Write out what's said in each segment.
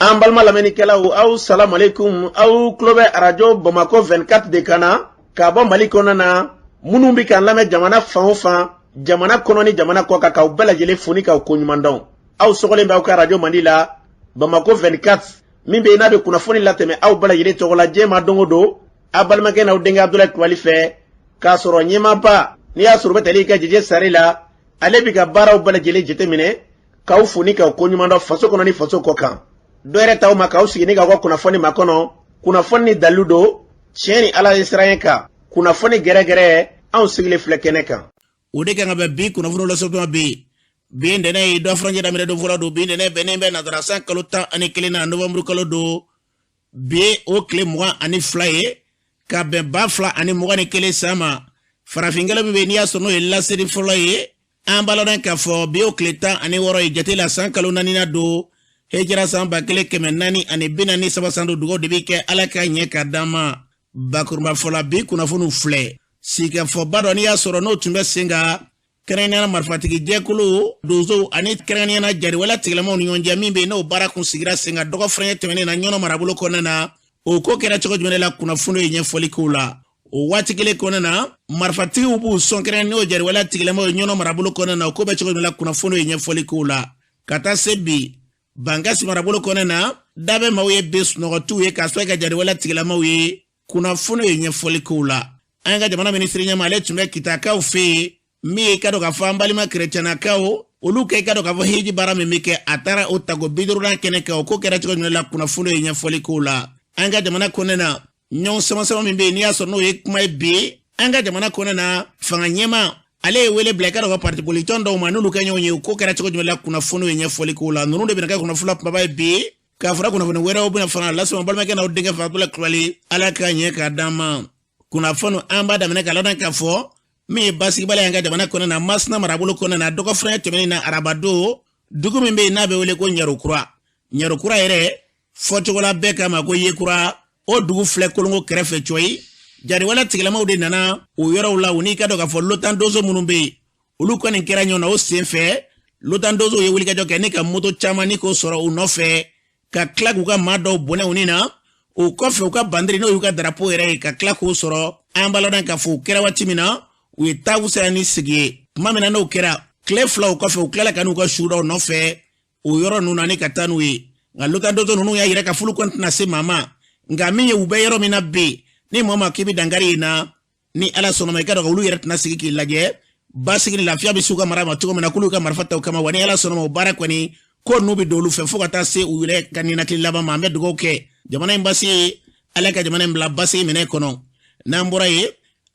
An balima lamɛnnikɛlaw, aw salamu aleykum. Aw tulo bɛ arajo Bamakɔ 24 de kan na ka bɔ Mali kɔnɔna na. Minnu bɛ k'an lamɛn jamana fan o fan, jamana kɔnɔ ni jamana kɔ kan, k'aw bɛɛ lajɛlen fo ni k'aw koɲuman dɔn. Aw sɔgɔlen bɛ aw ka arajo mandi la, Bamakɔ 24, min bɛ yen n'a bɛ kunnafoni latɛmɛ aw bɛɛ lajɛlen tɔgɔ la diɲɛ ma don o don, aw balimakɛ n'aw denkɛ Abudulayi Kulubali fɛ, k'a sɔrɔ ɲɛmaaba n'i y'a sɔrɔ u bɛ tali kɛ Jeje Sare la, ale bɛ ka baaraw bɛɛ lajɛlen jateminɛ, k'aw fo ni k'aw koɲuman dɔn faso kɔnɔ ni faso kɔ kan. Dɔ yɛrɛ t'aw ma k'aw sigi ni k'aw ka kunnafoni makɔnɔ. Kunnafoni ni dalilu don, tiɲɛ ni Ala ye siran kan, kunnafoni gɛrɛgɛrɛ, anw sigilen filɛ kɛnɛ kan. O de kan ka bɛn bi kunnafoni lasɔrɔtuma bi. Bi ntɛnɛn ye dɔ furancɛ daminɛ don fɔlɔ don. Bi ntɛnɛn bɛnnen bɛ nansara san kalo 11 na, novanburu kalo don. Bi o tile 22 ye ka bɛn 2021 san ma. Farafinkalo min bɛ, n'i y'a sɔrɔ n'o ye laseli fɔlɔ ye, an b'a ladɔn k'a fɔ bi o tile 16 ye jate la, san kalo naaninan don, hijira san 1443 san don. Dugawu de bɛ kɛ, Ala ka ɲɛ ka d'an ma. Bakurunba fɔla, bi kunnafoniw filɛ. Sigikafɔba dɔ, n'i y'a sɔrɔ n'o tun bɛ sen kan, kɛrɛnkɛrɛnnenya marifatigi jɛkulu, donsow ani kɛrɛnkɛrɛnnenya jariwaleya tigilamaw ni ɲɔgɔn cɛ, min bɛ yen n'o baara kun sigira sen kan dɔgɔ furancɛ tɛmɛnen na Ɲɔnɔ marabolo kɔnɔna na, o ko kɛra cogo jumɛn la, kunnafoni ye ɲɛfɔli k'o la. O waati kelen kɔnɔna na, marifatigiw b'u sɔn kɛrɛn n'o jariwaleya tigilamaw ye Ɲɔnɔ marabolo kɔnɔna na, o ko bɛ cogo jumɛn la, kunnafoni ye ɲɛfɔli k'o la. Ka taa se bi Bankasi marabolo kɔnɔna na, da bɛ maaw ye bi sunɔgɔtiw ye k'a sɔrɔ ka jariwaleya tigilamaw ye, kunnafoni ye ɲɛfɔli k'o la. An ka jamana minisiri ɲɛmaa, ale tun bɛ Kitakaw fɛ yen, min ye i ka dɔn k'a fɔ an balima kerecɛnnakaw, olu ka i ka dɔn k'a fɔ hiji baara min bɛ kɛ, a taara o tako 50nan kɛnɛ kan. O ko kɛra cogo jumɛn la, kunnafoni ye ɲɛfɔli k'o la. An ka jamana kɔnɔna na, ɲɔgɔn sama-sama min bɛ yen, n'i y'a sɔrɔ n'o ye kuma ye bi an ka jamana kɔnɔna na, fanga ɲɛmaa ale ye wele bila i ka dɔn ka parti politique tɔn dɔw ma n'olu kɛ ɲɔgɔn ye. O ko kɛra cogo jumɛn la, kunnafoni ye ɲɛfɔli k'o la. Ninnu de bɛna kɛ kunnafoni kumaba ye bi, k'a fara kunnafoni wɛrɛw bɛna fana lase ma balimakɛ n'aw denkɛ fɛ, Abudulayi Kulubali. Ala ka ɲɛ k'a d'an ma. Kunnafoni, an b'a daminɛ k'a ladɔn k'a fɔ min ye basigibaliya an ka jamana kɔnɔna na, Masina marabolo kɔnɔna na, dɔgɔ furancɛ tɛmɛnen na arabadon, dugu min bɛ yen n'a bɛ wele ko Ɲarokura, Ɲarokura yɛrɛ fɔcogo la bɛɛ k'a ma ko Yekura, o dugu filɛ Kolongo kɛrɛfɛ cɔyi. Jariwaleya tigilamaw de nana o yɔrɔw la, u n'i ka dɔn k'a fɔ lotan donso minnu bɛ yen, olu kɔni kɛra ɲɔgɔn na. O sen fɛ, lotan donsow ye wulikajɔ kɛ ni ka moto caman ni k'o sɔrɔ u nɔfɛ, ka tila k'u ka maa dɔw bɔnɛ u ni na. O kɔfɛ, u ka bandiri, n'o y'u ka darapo yɛrɛ ye, ka tila k'o sɔrɔ. An b'a ladɔn k'a fɔ o kɛra waati min na, u ye taa wusaya ni sigi ye. Tuma min na n'o kɛra, tile 2 o kɔfɛ, u tilala ka n'u ka su dɔw nɔfɛ o yɔrɔ ninnu na ni ka taa n'u ye. Nka lotan donso ninnu y'a yira k'a f'olu kɔni tɛna se maa ma, nka min ye u bɛ yɔrɔ min na bi, ni maa ma k'i bɛ dankari yen na, ni Ala sɔnna ma, i ka dɔn olu yɛrɛ tɛna sigi k'i lajɛ. Basigi ni lafiya bɛ s'u ka mara ma cogo min na, k'olu ka marifa ta u kama wa, ni Ala sɔnna ma, o baara kɔni ko ninnu bɛ don olu fɛ fo ka taa se u yɛrɛ ka ninakili laban ma. An bɛ dugawu kɛ jamana in basigi ye, Ala ka jamana in bila basigi minɛ kɔnɔ. N'an bɔra yen,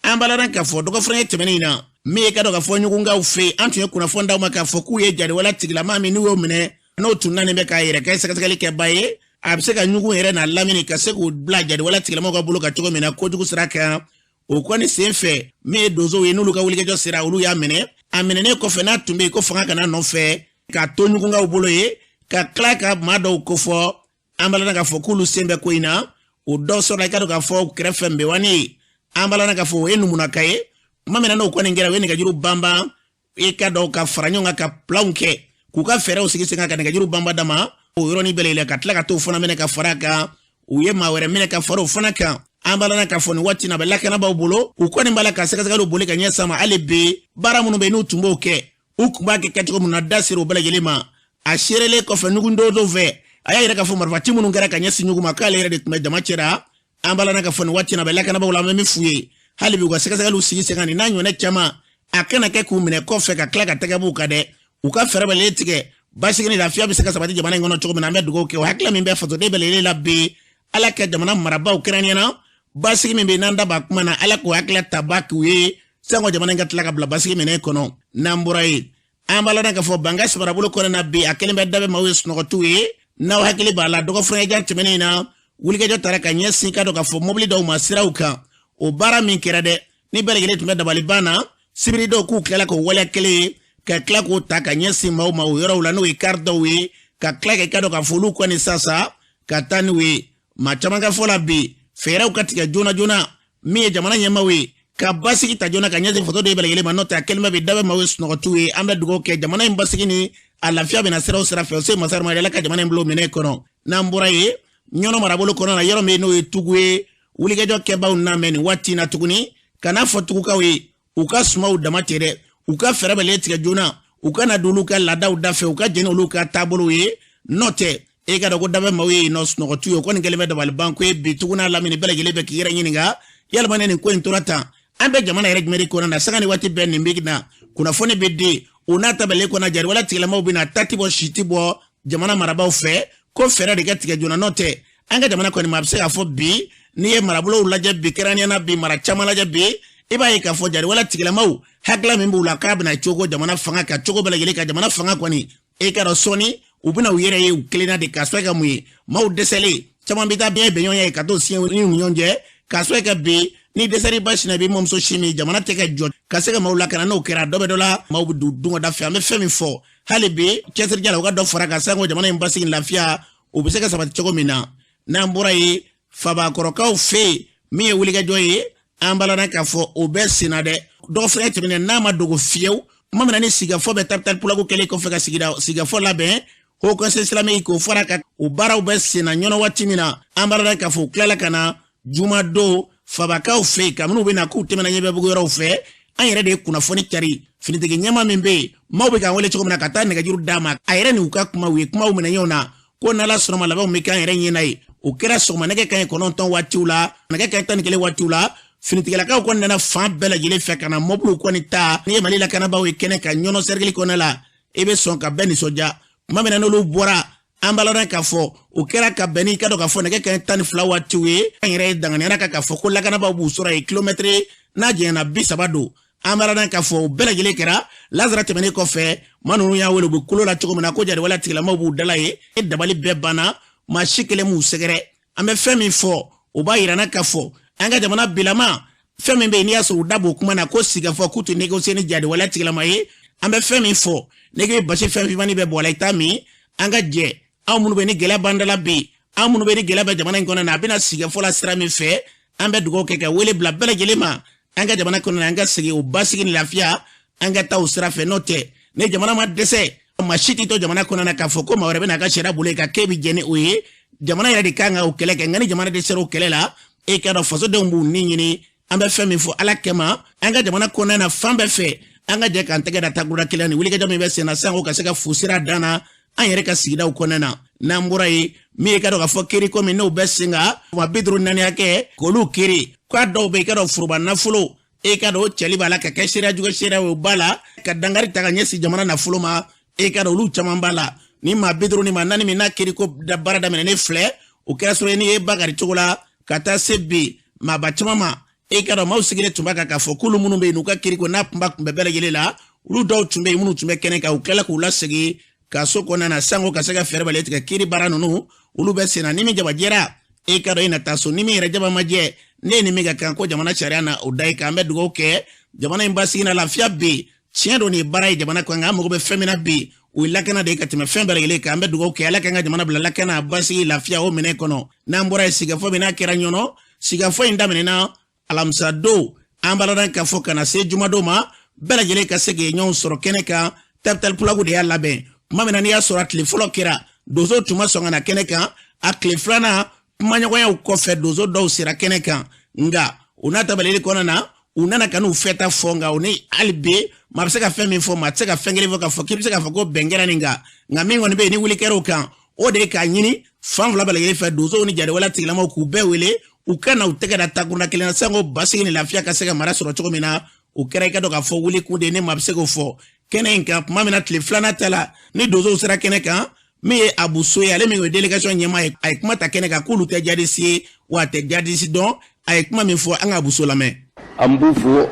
an b'a ladɔn k'a fɔ dɔgɔfurancɛ tɛmɛnen in na, min ye ka dɔn k'a fɔ ɲugunkaw fɛ yen, an tun ye kunnafoni d'aw ma k'a fɔ k'u ye jariwaleya tigilama min n'u y'o minɛ, n'o tun nanen bɛ k'a yɛrɛ kɛ sɛgɛsɛgɛli kɛba ye, a bɛ se ka ɲugun yɛrɛ n'a lamini ka se k'u bila jariwaleya tigilamaw ka bolo kan cogo min na kojugu sira kan. O kɔni sen fɛ, min ye donsow ye, n'olu ka wulikajɔ sera, olu y'a minɛ. A minɛnen kɔfɛ, n'a tun bɛ yen ko fanga kana nɔfɛ k'a to ɲugunkaw bolo ye, ka tila ka maa dɔw kofɔ, an b'a ladɔn k'a fɔ k'olu sen bɛ ko in na. O dɔ sɔrɔla i ka dɔn k'a fɔ kɛrɛfɛ Mbewani ye, an b'a ladɔn k'a fɔ o ye numunaka ye. Tuma min na n'o kɔni kɛra, u ye nɛgɛjuru banban i ka dɔn ka fara ɲɔgɔn kan ka pilanw kɛ k'u ka fɛɛrɛw sigi sen kan ka nɛgɛjuru banba dama o yɔrɔnin bɛɛ la, ka tila ka t'o fana minɛ ka fara a kan. U ye maa wɛrɛ minɛ ka fara o fana kan. An b'a ladɔn k'a fɔ nin waati na, a bɛ lakanabaaw bolo, u kɔni b'a la ka sɛgɛsɛgɛliw boli ka ɲɛ sama hali bi. Baara minnu bɛ yen n'u tun b'o kɛ, u tun b'a kɛ kɛcogo min na, da sera o bɛɛ lajɛlen ma. A seerelen kɔfɛ ɲugun donsow fɛ, a y'a yira k'a fɔ marifaci minnu kɛra ka ɲɛsin ɲugun ma, k'ale yɛrɛ de tun bɛ jama cɛra. An b'a ladɔn k'a fɔ nin waati na, a bɛ lakanabaaw la. An bɛ min f'u ye hali bi, u ka sɛgɛsɛgɛliw sigi sen kan nin n'a ɲɔgɔnna caman, a kana kɛ k'u minɛ kɔfɛ ka tila ka tɛgɛ b'u kan dɛ. U ka fɛɛrɛ bɛɛ lajɛlen tigɛ, basigi ni lafiya bɛ se ka sabati jamana in kɔnɔ cogo min na. An bɛ dugawu kɛ, o hakilila min bɛ fasoden bɛɛ lajɛlen la bi, Ala ka jamana marabaaw kɛrɛnkɛrɛnnenya na, basigi min bɛ yen n'an da b'a kuma na, Ala k'o hakilila taba k'u ye sanko jamana in ka tila ka bila basigi minɛ kɔnɔ. N'an bɔra yen, an b'a ladɔn k'a fɔ Bankasi marabolo kɔnɔna na bi, a kɛlen bɛ da bɛ maaw ye sunɔgɔtiw ye. N'aw hakili b'a la, dɔgɔfurancɛ tɛmɛnen in na, wulikajɔ taara ka ɲɛsin ka dɔn k'a fɔ mobili dɔw ma siraw kan. O baara min kɛra dɛ, ni bɛɛ lajɛlen tun bɛ dabaliban na, sibiri dɔw k'u tilala k'o waleya kelen ye ka tila k'o ta ka ɲɛsin maaw ma o yɔrɔw la, n'o ye kari dɔw ye, ka tila ka dɔn k'a fɔ olu kɔni sasa ka taa n'u ye. Maa caman ka fɔ la bi, fɛɛrɛw ka tigɛ joona joona, min ye jamana ɲɛmaaw ye ka basigi ta joona ka ɲɛsin fasoden bɛɛ lajɛlen ma, n'o tɛ a kɛlen bɛ bi da bɛ maaw ye sunɔgɔtiw ye. An bɛ dugawu kɛ jamana in basigi ni A lafiya bɛna sira o sira fɛ, o se masarima Ala ka jamana in bila o minɛ kɔnɔ. N'an bɔra yen, Ɲɔnɔ marabolo kɔnɔ na, yɔrɔ min n'o ye Tugu ye, wulikajɔ kɛbaw na mɛn nin waati in na tuguni ka n'a fɔ Tugukaw ye, u ka sumaw dama tɛ dɛ, u ka fɛɛrɛ bɛɛ tigɛ joona, u ka na don olu ka laadaw da fɛ, u ka jɛn olu ka taabolow ye. N'o tɛ, e ka dɔn ko dabɛ maaw ye nɔ sunɔgɔ t'u ye. O kɔni kɛlen bɛ dabalibanko ye bi Tugu n'a lamini bɛɛ lajɛlen bɛ k'i yɛrɛ ɲininka yalima ne nin ko in tora tan, an bɛ jamana yɛrɛ jumɛn de kɔnɔ na? Sanga ni waati bɛɛ nin bɛ na, kunnafoni bɛ di o n'a ta bɛɛ kɔnɔ, jariwala tigilamaw bɛ na, ta ti bɔ, si ti bɔ jamana marabaaw fɛ ko fɛɛrɛ de ka tigɛ joona. N'o tɛ, an ka jamana kɔni ma, a bɛ se k'a fɔ bi, n'i ye marabolow lajɛ bi, kɛrɛnkɛrɛnnenya na bi mara caman lajɛ bi, i b'a ye k'a fɔ jariwala tigilamaw hakilila min b'u la k'a bɛna cogo jamana fanga ka cogo bɛɛ lajɛlen ka jamana fanga kɔni, e ka dɔn sɔɔni u bɛna u yɛrɛ ye u kelenna de, k'a sɔrɔ ka mun ye, maaw dɛsɛlen caman bɛ taa bɛn bɛnɲɔgɔnya ye ka t'o siɲɛ ni ɲɔgɔn cɛ, k'a sɔrɔ ka bi ni dɛsɛri ba sinna i b'i mɔmuso si min, jamana tɛ ka jɔ ka se ka maaw lakana. N'o kɛra, dɔ bɛ dɔ la, maaw bɛ don dun da fɛ. An bɛ fɛn min fɔ hali bi, cɛsirija la, u ka dɔ fara ka sanko jamana in basigi, lafiya o bɛ se ka sabati cogo min na. N'an bɔra yen, Fabakɔrɔkaw fɛ yen, min ye wulikajɔ ye, an balana k'a fɔ o bɛ senna dɛ. Dɔgɔfɛrɛ tɛmɛnen n'a ma dogo fiyewu, tuma min na ni sigikafɔ bɛ Tabital Pulaku kɛlen kɔfɛ ka sigikafɔ labɛn, Haut Conseil islamique k'o fara kan, o baaraw bɛ senna Ɲɔnɔ waati min na, an balana k'a fɔ u tilala ka na jumadon Fabakaw fɛ yen, kabini u bɛ na k'u tɛmɛna ɲɛbɛbugu yɔrɔw fɛ. An yɛrɛ de ye kunnafoni cari, finitigi ɲɛma min bɛ yen, maaw bɛ k'an wele cogo min na ka taa nɛgɛjuru d'a ma, a yɛrɛ n'u ka kuma, u ye kumaw minɛ ɲɔgɔn na ko n'Ala sɔnna ma, labɛnw bɛ k'an yɛrɛ ɲɛna ye. O kɛra sɔgɔma nɛgɛ kanɲɛ 9 waatiw la, nɛgɛ kanɲɛ 11 waatiw la, finitigilakaw kɔni nana fan bɛɛ lajɛlen fɛ ka na mɔbiliw kɔni ta. N'i ye Mali lakanabaaw ye kɛnɛ kan Ɲɔnɔ sɛrikili kɔnɔ la, i bɛ sɔn ka bɛɛ nisɔndiya. Tuma min na n'olu bɔra, an b'a ladɔn k'a fɔ o kɛra ka bɛn n'i ka dɔn k'a fɔ nɛgɛ kanɲɛ 12 waatiw ye. An yɛrɛ ye danganiyara kan k'a fɔ ko lakanabaaw b'u sɔrɔ yen, kilomɛtiri n'a janyana 30 don. An b'a ladɔn k'a fɔ o bɛɛ lajɛlen kɛra lazara tɛmɛnen kɔfɛ. Maa ninnu y'a wele, u bɛ kolo la cogo min na ko jariwala tigilamaw b'u dala ye, e dabali bɛɛ banna, maa si kelen m'u sɛgɛrɛ. An bɛ fɛn min fɔ, o b'a yira na k'a fɔ an ka jamana bilama, fɛn min bɛ yen n'i y'a sɔrɔ u da b'o kuma na ko sigikafɔ k'u tɛ négocier ni jariwala tigilama ye. An bɛ fɛn min fɔ, n'i k'i bɛ basi fɛn finmani bɛ bɔ a la, i t'a min. An ka jɛ, anw minnu bɛ ni gɛlɛya b'an da la bi, anw minnu bɛ ni gɛlɛya bɛ jamana in kɔnɔ na, a bɛna sigikafɔ la sira min fɛ, an bɛ dugawu kɛ ka wele bila bɛɛ lajɛlen ma an ka jamana kɔnɔ, an ka segin o basigi ni lafiya, an ka taa o sira fɛ. N'o tɛ, ni jamana ma dɛsɛ, maa si tɛ to jamana kɔnɔ na k'a fɔ ko maa wɛrɛ bɛna a ka sariya bolo ka k'e bɛ jɛn ni o ye. Jamana yɛrɛ de kan ka o kɛlɛ kɛ, nka ni jamana dɛsɛra o kɛlɛ la, e k'a dɔn fasodenw b'u ni ɲini. An bɛ fɛn min fɔ Ala kɛma, an ka jamana kɔnɔna na fan bɛɛ fɛ, an ka jɛ k'an tɛgɛ da takura kelen ni wulikajɔ min bɛ sen na sanko ka se ka fu sira dan na an yɛrɛ ka sigidaw kɔnɔna na. N'an bɔra yen, min ye ka dɔn k'a fɔ kiri ko min n'o bɛ sen kan, wa 54 hakɛ k'olu kiri, k'a dɔw bɛ i ka dɔn foroba nafolo, e ka dɔn o cɛli b'a la ka kɛ seereya jugu, seereya o b'a la ka dankari ta ka ɲɛsin jamana nafolo ma, e ka dɔn olu caman b'a la. Ni maa 50 ni maa 4 min n'a kiri ko da baara daminɛ ne filɛ, o kɛra sɔrɔ n'i ye bakari cogo la ka taa se bi maaba caman ma, e ka dɔn maaw sigilen tun b'a kan k'a fɔ k'olu minnu bɛ yen n'u ka kiri ko n'a kunba kun bɛ bɛɛ lajɛlen la, olu dɔw tun bɛ yen minnu tun bɛ kɛnɛ kan, u tilala k'u lasegin ka so kɔnɔna na sanko ka se ka fɛɛrɛ bali tigɛ. Kiri baara ninnu olu bɛ senna, ni min jaba jɛra, e ka dɔn i na taa so, ni min yɛrɛ jaba ma jɛ, ne ni min ka kan ko jamana sariya na o da i kan. An bɛ dugawu kɛ jamana in basigi na lafiya bɛ yen. Tiɲɛ don, nin ye baara ye jamana kɔnɔ, nka an mago bɛ fɛn min na bi, o ye lakana de ye ka tɛmɛ fɛn bɛɛ lajɛlen kan. An bɛ dugawu kɛ Ala k'an ka jamana bila lakana, basigi, lafiya o minɛ kɔnɔ. N'an bɔra yen, sigikafɔ min n'a kɛra Ɲɔnɔ, sigikafɔ in daminɛna alamisa don, an b'a ladɔn k'a fɔ ka na se jumadon ma, bɛɛ lajɛlen ka se k'i ɲɔgɔn sɔrɔ kɛnɛ kan. Tabital Pulaku de y'a labɛn. Tuma min na n'i y'a sɔrɔ a tile fɔlɔ kɛra, donso tun ma sɔn ka na kɛnɛ kan. A tile filanan kumaɲɔgɔnyaw kɔfɛ, donso dɔw sera kɛnɛ kan, nka o n'a ta balili kɔnɔna na, u nana ka n'u fɛta fɔ. Nka o ni hali bi maa bɛ se ka fɛn min fɔ, maa tɛ se ka fɛn kelen fɔ k'a fɔ k'i bɛ se k'a fɔ ko bɛn kɛra nin kan. Nka min kɔni bɛ yen ni wuli kɛra o kan, o de ye k'a ɲini fan fila bɛɛ lajɛlen fɛ, donsow ni jariwala tigilamaw, k'u bɛɛ wele u ka na u tɛgɛ da takurunda kelen na sanko basigi ni lafiya ka se ka mara sɔrɔ cogo min na. O kɛra i ka dɔn k'a fɔ wuli kun de ne maa bɛ se k'o fɔ kɛnɛ in kan. Tuma min na tile filanan ta la, ni donsow sera kɛnɛ kan, min ye Abu So ye, ale min ye délégation ɲɛmaa ye, a ye kuma ta kɛnɛ kan k'olu tɛ jadisi ye, wa a tɛ jadisi dɔn. A ye kuma min fɔ, an ka Abu So lamɛn. An b'u fo,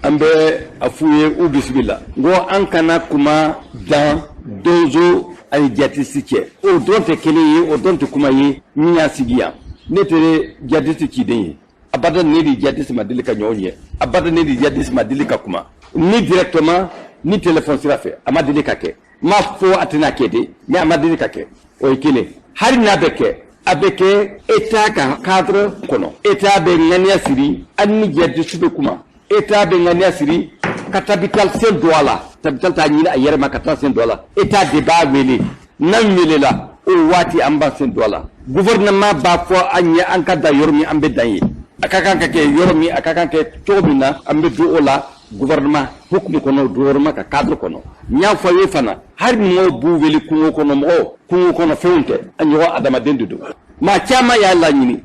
an bɛ a f'u ye u bisimila. N ko an kana kuma dan donso ani jadisi cɛ, o dɔrɔn tɛ kelen ye, o dɔrɔn tɛ kuma ye. Min y'a sigi yan, ne tɛ jadisi ciden ye abada, ne ni jadisi ma deli ka ɲɔgɔn ye abada, ne ni jadisi ma deli ka kuma ni directement ni téléphone sira fɛ, a ma deli ka kɛ. N m'a fɔ a tɛna kɛ de, mais a ma deli ka kɛ, o ye kelen. Hali n'a bɛ kɛ, a bɛ kɛ État ka cadre kɔnɔ. État bɛ ŋaniya siri, hali ni jadisi bɛ kuma, État bɛ ŋaniya siri Ka Tabital sen don a la, Tabital t'a ɲini a yɛrɛ ma ka taa sen don a la, État de b'a wele. N'an welela, o waati an b'a sen don a la. Gouvernement b'a fɔ an ye an ka da yɔrɔ min, an bɛ dan yen. A ka kan ka kɛ yɔrɔ min, a ka kan kɛ cogo min na, an bɛ don o la gouvernement hukumu kɔnɔ, gouvernement ka cadre kɔnɔ. N y'a fɔ a ye fana, hali mɔgɔw b'u wele kungo kɔnɔ mɔgɔw, kungo kɔnɔ fɛnw tɛ, an ɲɔgɔn adamaden de don. Maa caman y'a laɲini,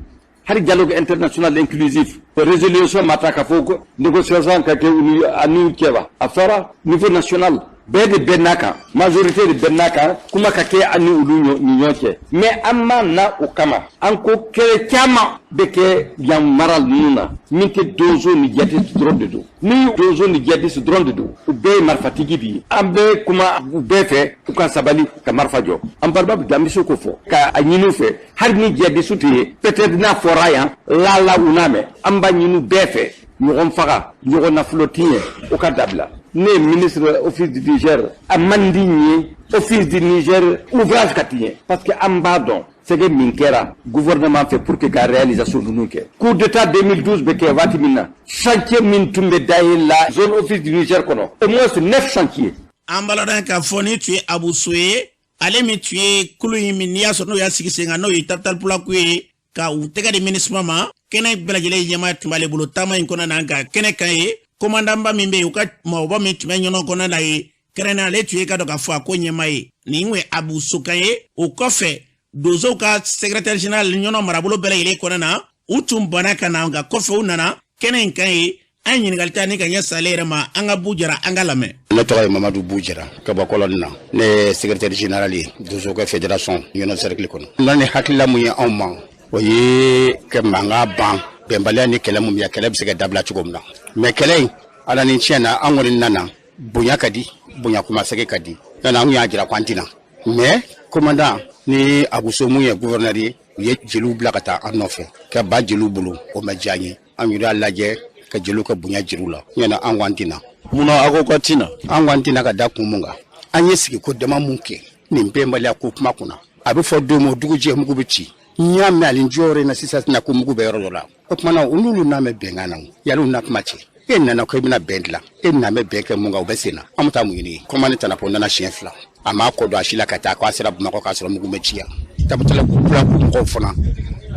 hali dialogue international inclusif, résolution ma ta k'a fɔ ko négociation ka kɛ u ni a n'u cɛ wa. A fɔra niveau national, bɛɛ de bɛn n'a kan, majorité de bɛn n'a kan, kuma ka kɛ an ni olu ni ɲɔgɔn cɛ. Mais an ma na o kama. An ko kɛlɛ caman bɛ kɛ yan mara ninnu na min tɛ donso ni jihadiste dɔrɔn de don. Ni donso ni jihadiste dɔrɔn de don, u bɛɛ ye marifatigi de ye. An bɛ kuma u bɛɛ fɛ, u ka sabali ka marifa jɔ. An balima bɛ, an bɛ se k'o fɔ ka a ɲini u fɛ, hali ni jihadiste tɛ ye, peut-être n'a fɔra yan lala u n'a mɛn. An b'a ɲini u bɛɛ fɛ, ɲɔgɔn faga, ɲɔgɔn nafolo tiɲɛ, o ka dabila. Ne ye ministre Office du Niger, a man di n ye Office du Niger ouvrage ka tiɲɛ, parce que an b'a dɔn sɛgɛ min kɛra gouvernement fɛ pour que ka réalisation ninnu kɛ. Coup d'état 2012 bɛ kɛ waati min na, chantier min tun bɛ dayɛlɛ la zone Office du Niger kɔnɔ, au moins neuf chantiers. An b'a dɔn k'a fɔ ni tun ye Abuso ye, ale min tun ye kulu in min n'i y'a sɔrɔ n'o y'a sigi sen kan, n'o ye Tabital Pulaku ye, ka u tɛgɛ di MINUSMA ma. Kɛnɛ bɛɛ lajɛlen ɲɛmaa tun b'ale bolo taama in kɔnɔna na. Nka kɛnɛ kan ye, commandantba min bɛ yen, u ka mɔgɔba min tun bɛ ɲɔnɔ kɔnɔna na ye, kɛrɛnkɛrɛnnen ale tun ye ka dɔn k'a fɔ a ko ɲɛmaa ye. Nin kun ye Abu Sokan ye. O kɔfɛ, donsow ka secrétaire général ɲɔnɔ marabolo bɛɛ lajɛlen kɔnɔna na, u tun banna ka na, nka kɔfɛ u nana kɛnɛ in kan ye. An ye ɲininkali ta ni ka ɲɛ sale yɛrɛ ma. An ka Bu Jara, an ka lamɛn. Ne tɔgɔ ye Mamadu Bu Jara ka bɔ Kɔlɔni na. Ne ye secrétaire général ye donso ka fédération Ɲɔnɔ cercle kɔnɔ. Na ni hakilila mun ye anw ma, o ye ka mankan ban, bɛnbaliya ni kɛlɛ mun bɛ, kɛlɛ bɛ se ka dabila cogo min na. Mais kɛlɛ in, ala ni tiɲɛ na, an kɔni nana bonya ka di, bonya kuma sɛgɛ ka di. Nana an y'a jira ko an tɛna, mais commandant ni Abuso mun ye gouverneur ye, u ye jeliw bila ka taa an nɔfɛ ka ba jeliw bolo. O ma diya an ye. An yɛrɛ y'a lajɛ ka jeliw ka bonya jiriw la. Ɲɛna an ko an tɛna. Munna aw ko k'a tɛna? An ko an tɛna ka da kun mun kan, an ye sigi ko dama mun kɛ nin bɛnbaliya ko kuma kunna, a bɛ fɔ don min dugu jɛ, mugu bɛ ci. N y'a mɛn ani jɔyɔrɔ in na sisan tɛna ko mugu bɛ yɔrɔ dɔ la. O tuma na, u n'olu n'a mɛn bɛnkan na, yali n'a kuma cɛ, e nana ko i bɛna bɛn dilan, e nana bɛ bɛn kɛ mun kan? O bɛ sen na, an bɛ taa mun ɲini? Kɔmani Tanapo nana siɲɛ 2, a m'a kɔ don a si la ka taa k'a sera Bamakɔ k'a sɔrɔ mugu bɛ ci yan. Tabitala ko kura ko mɔgɔw fana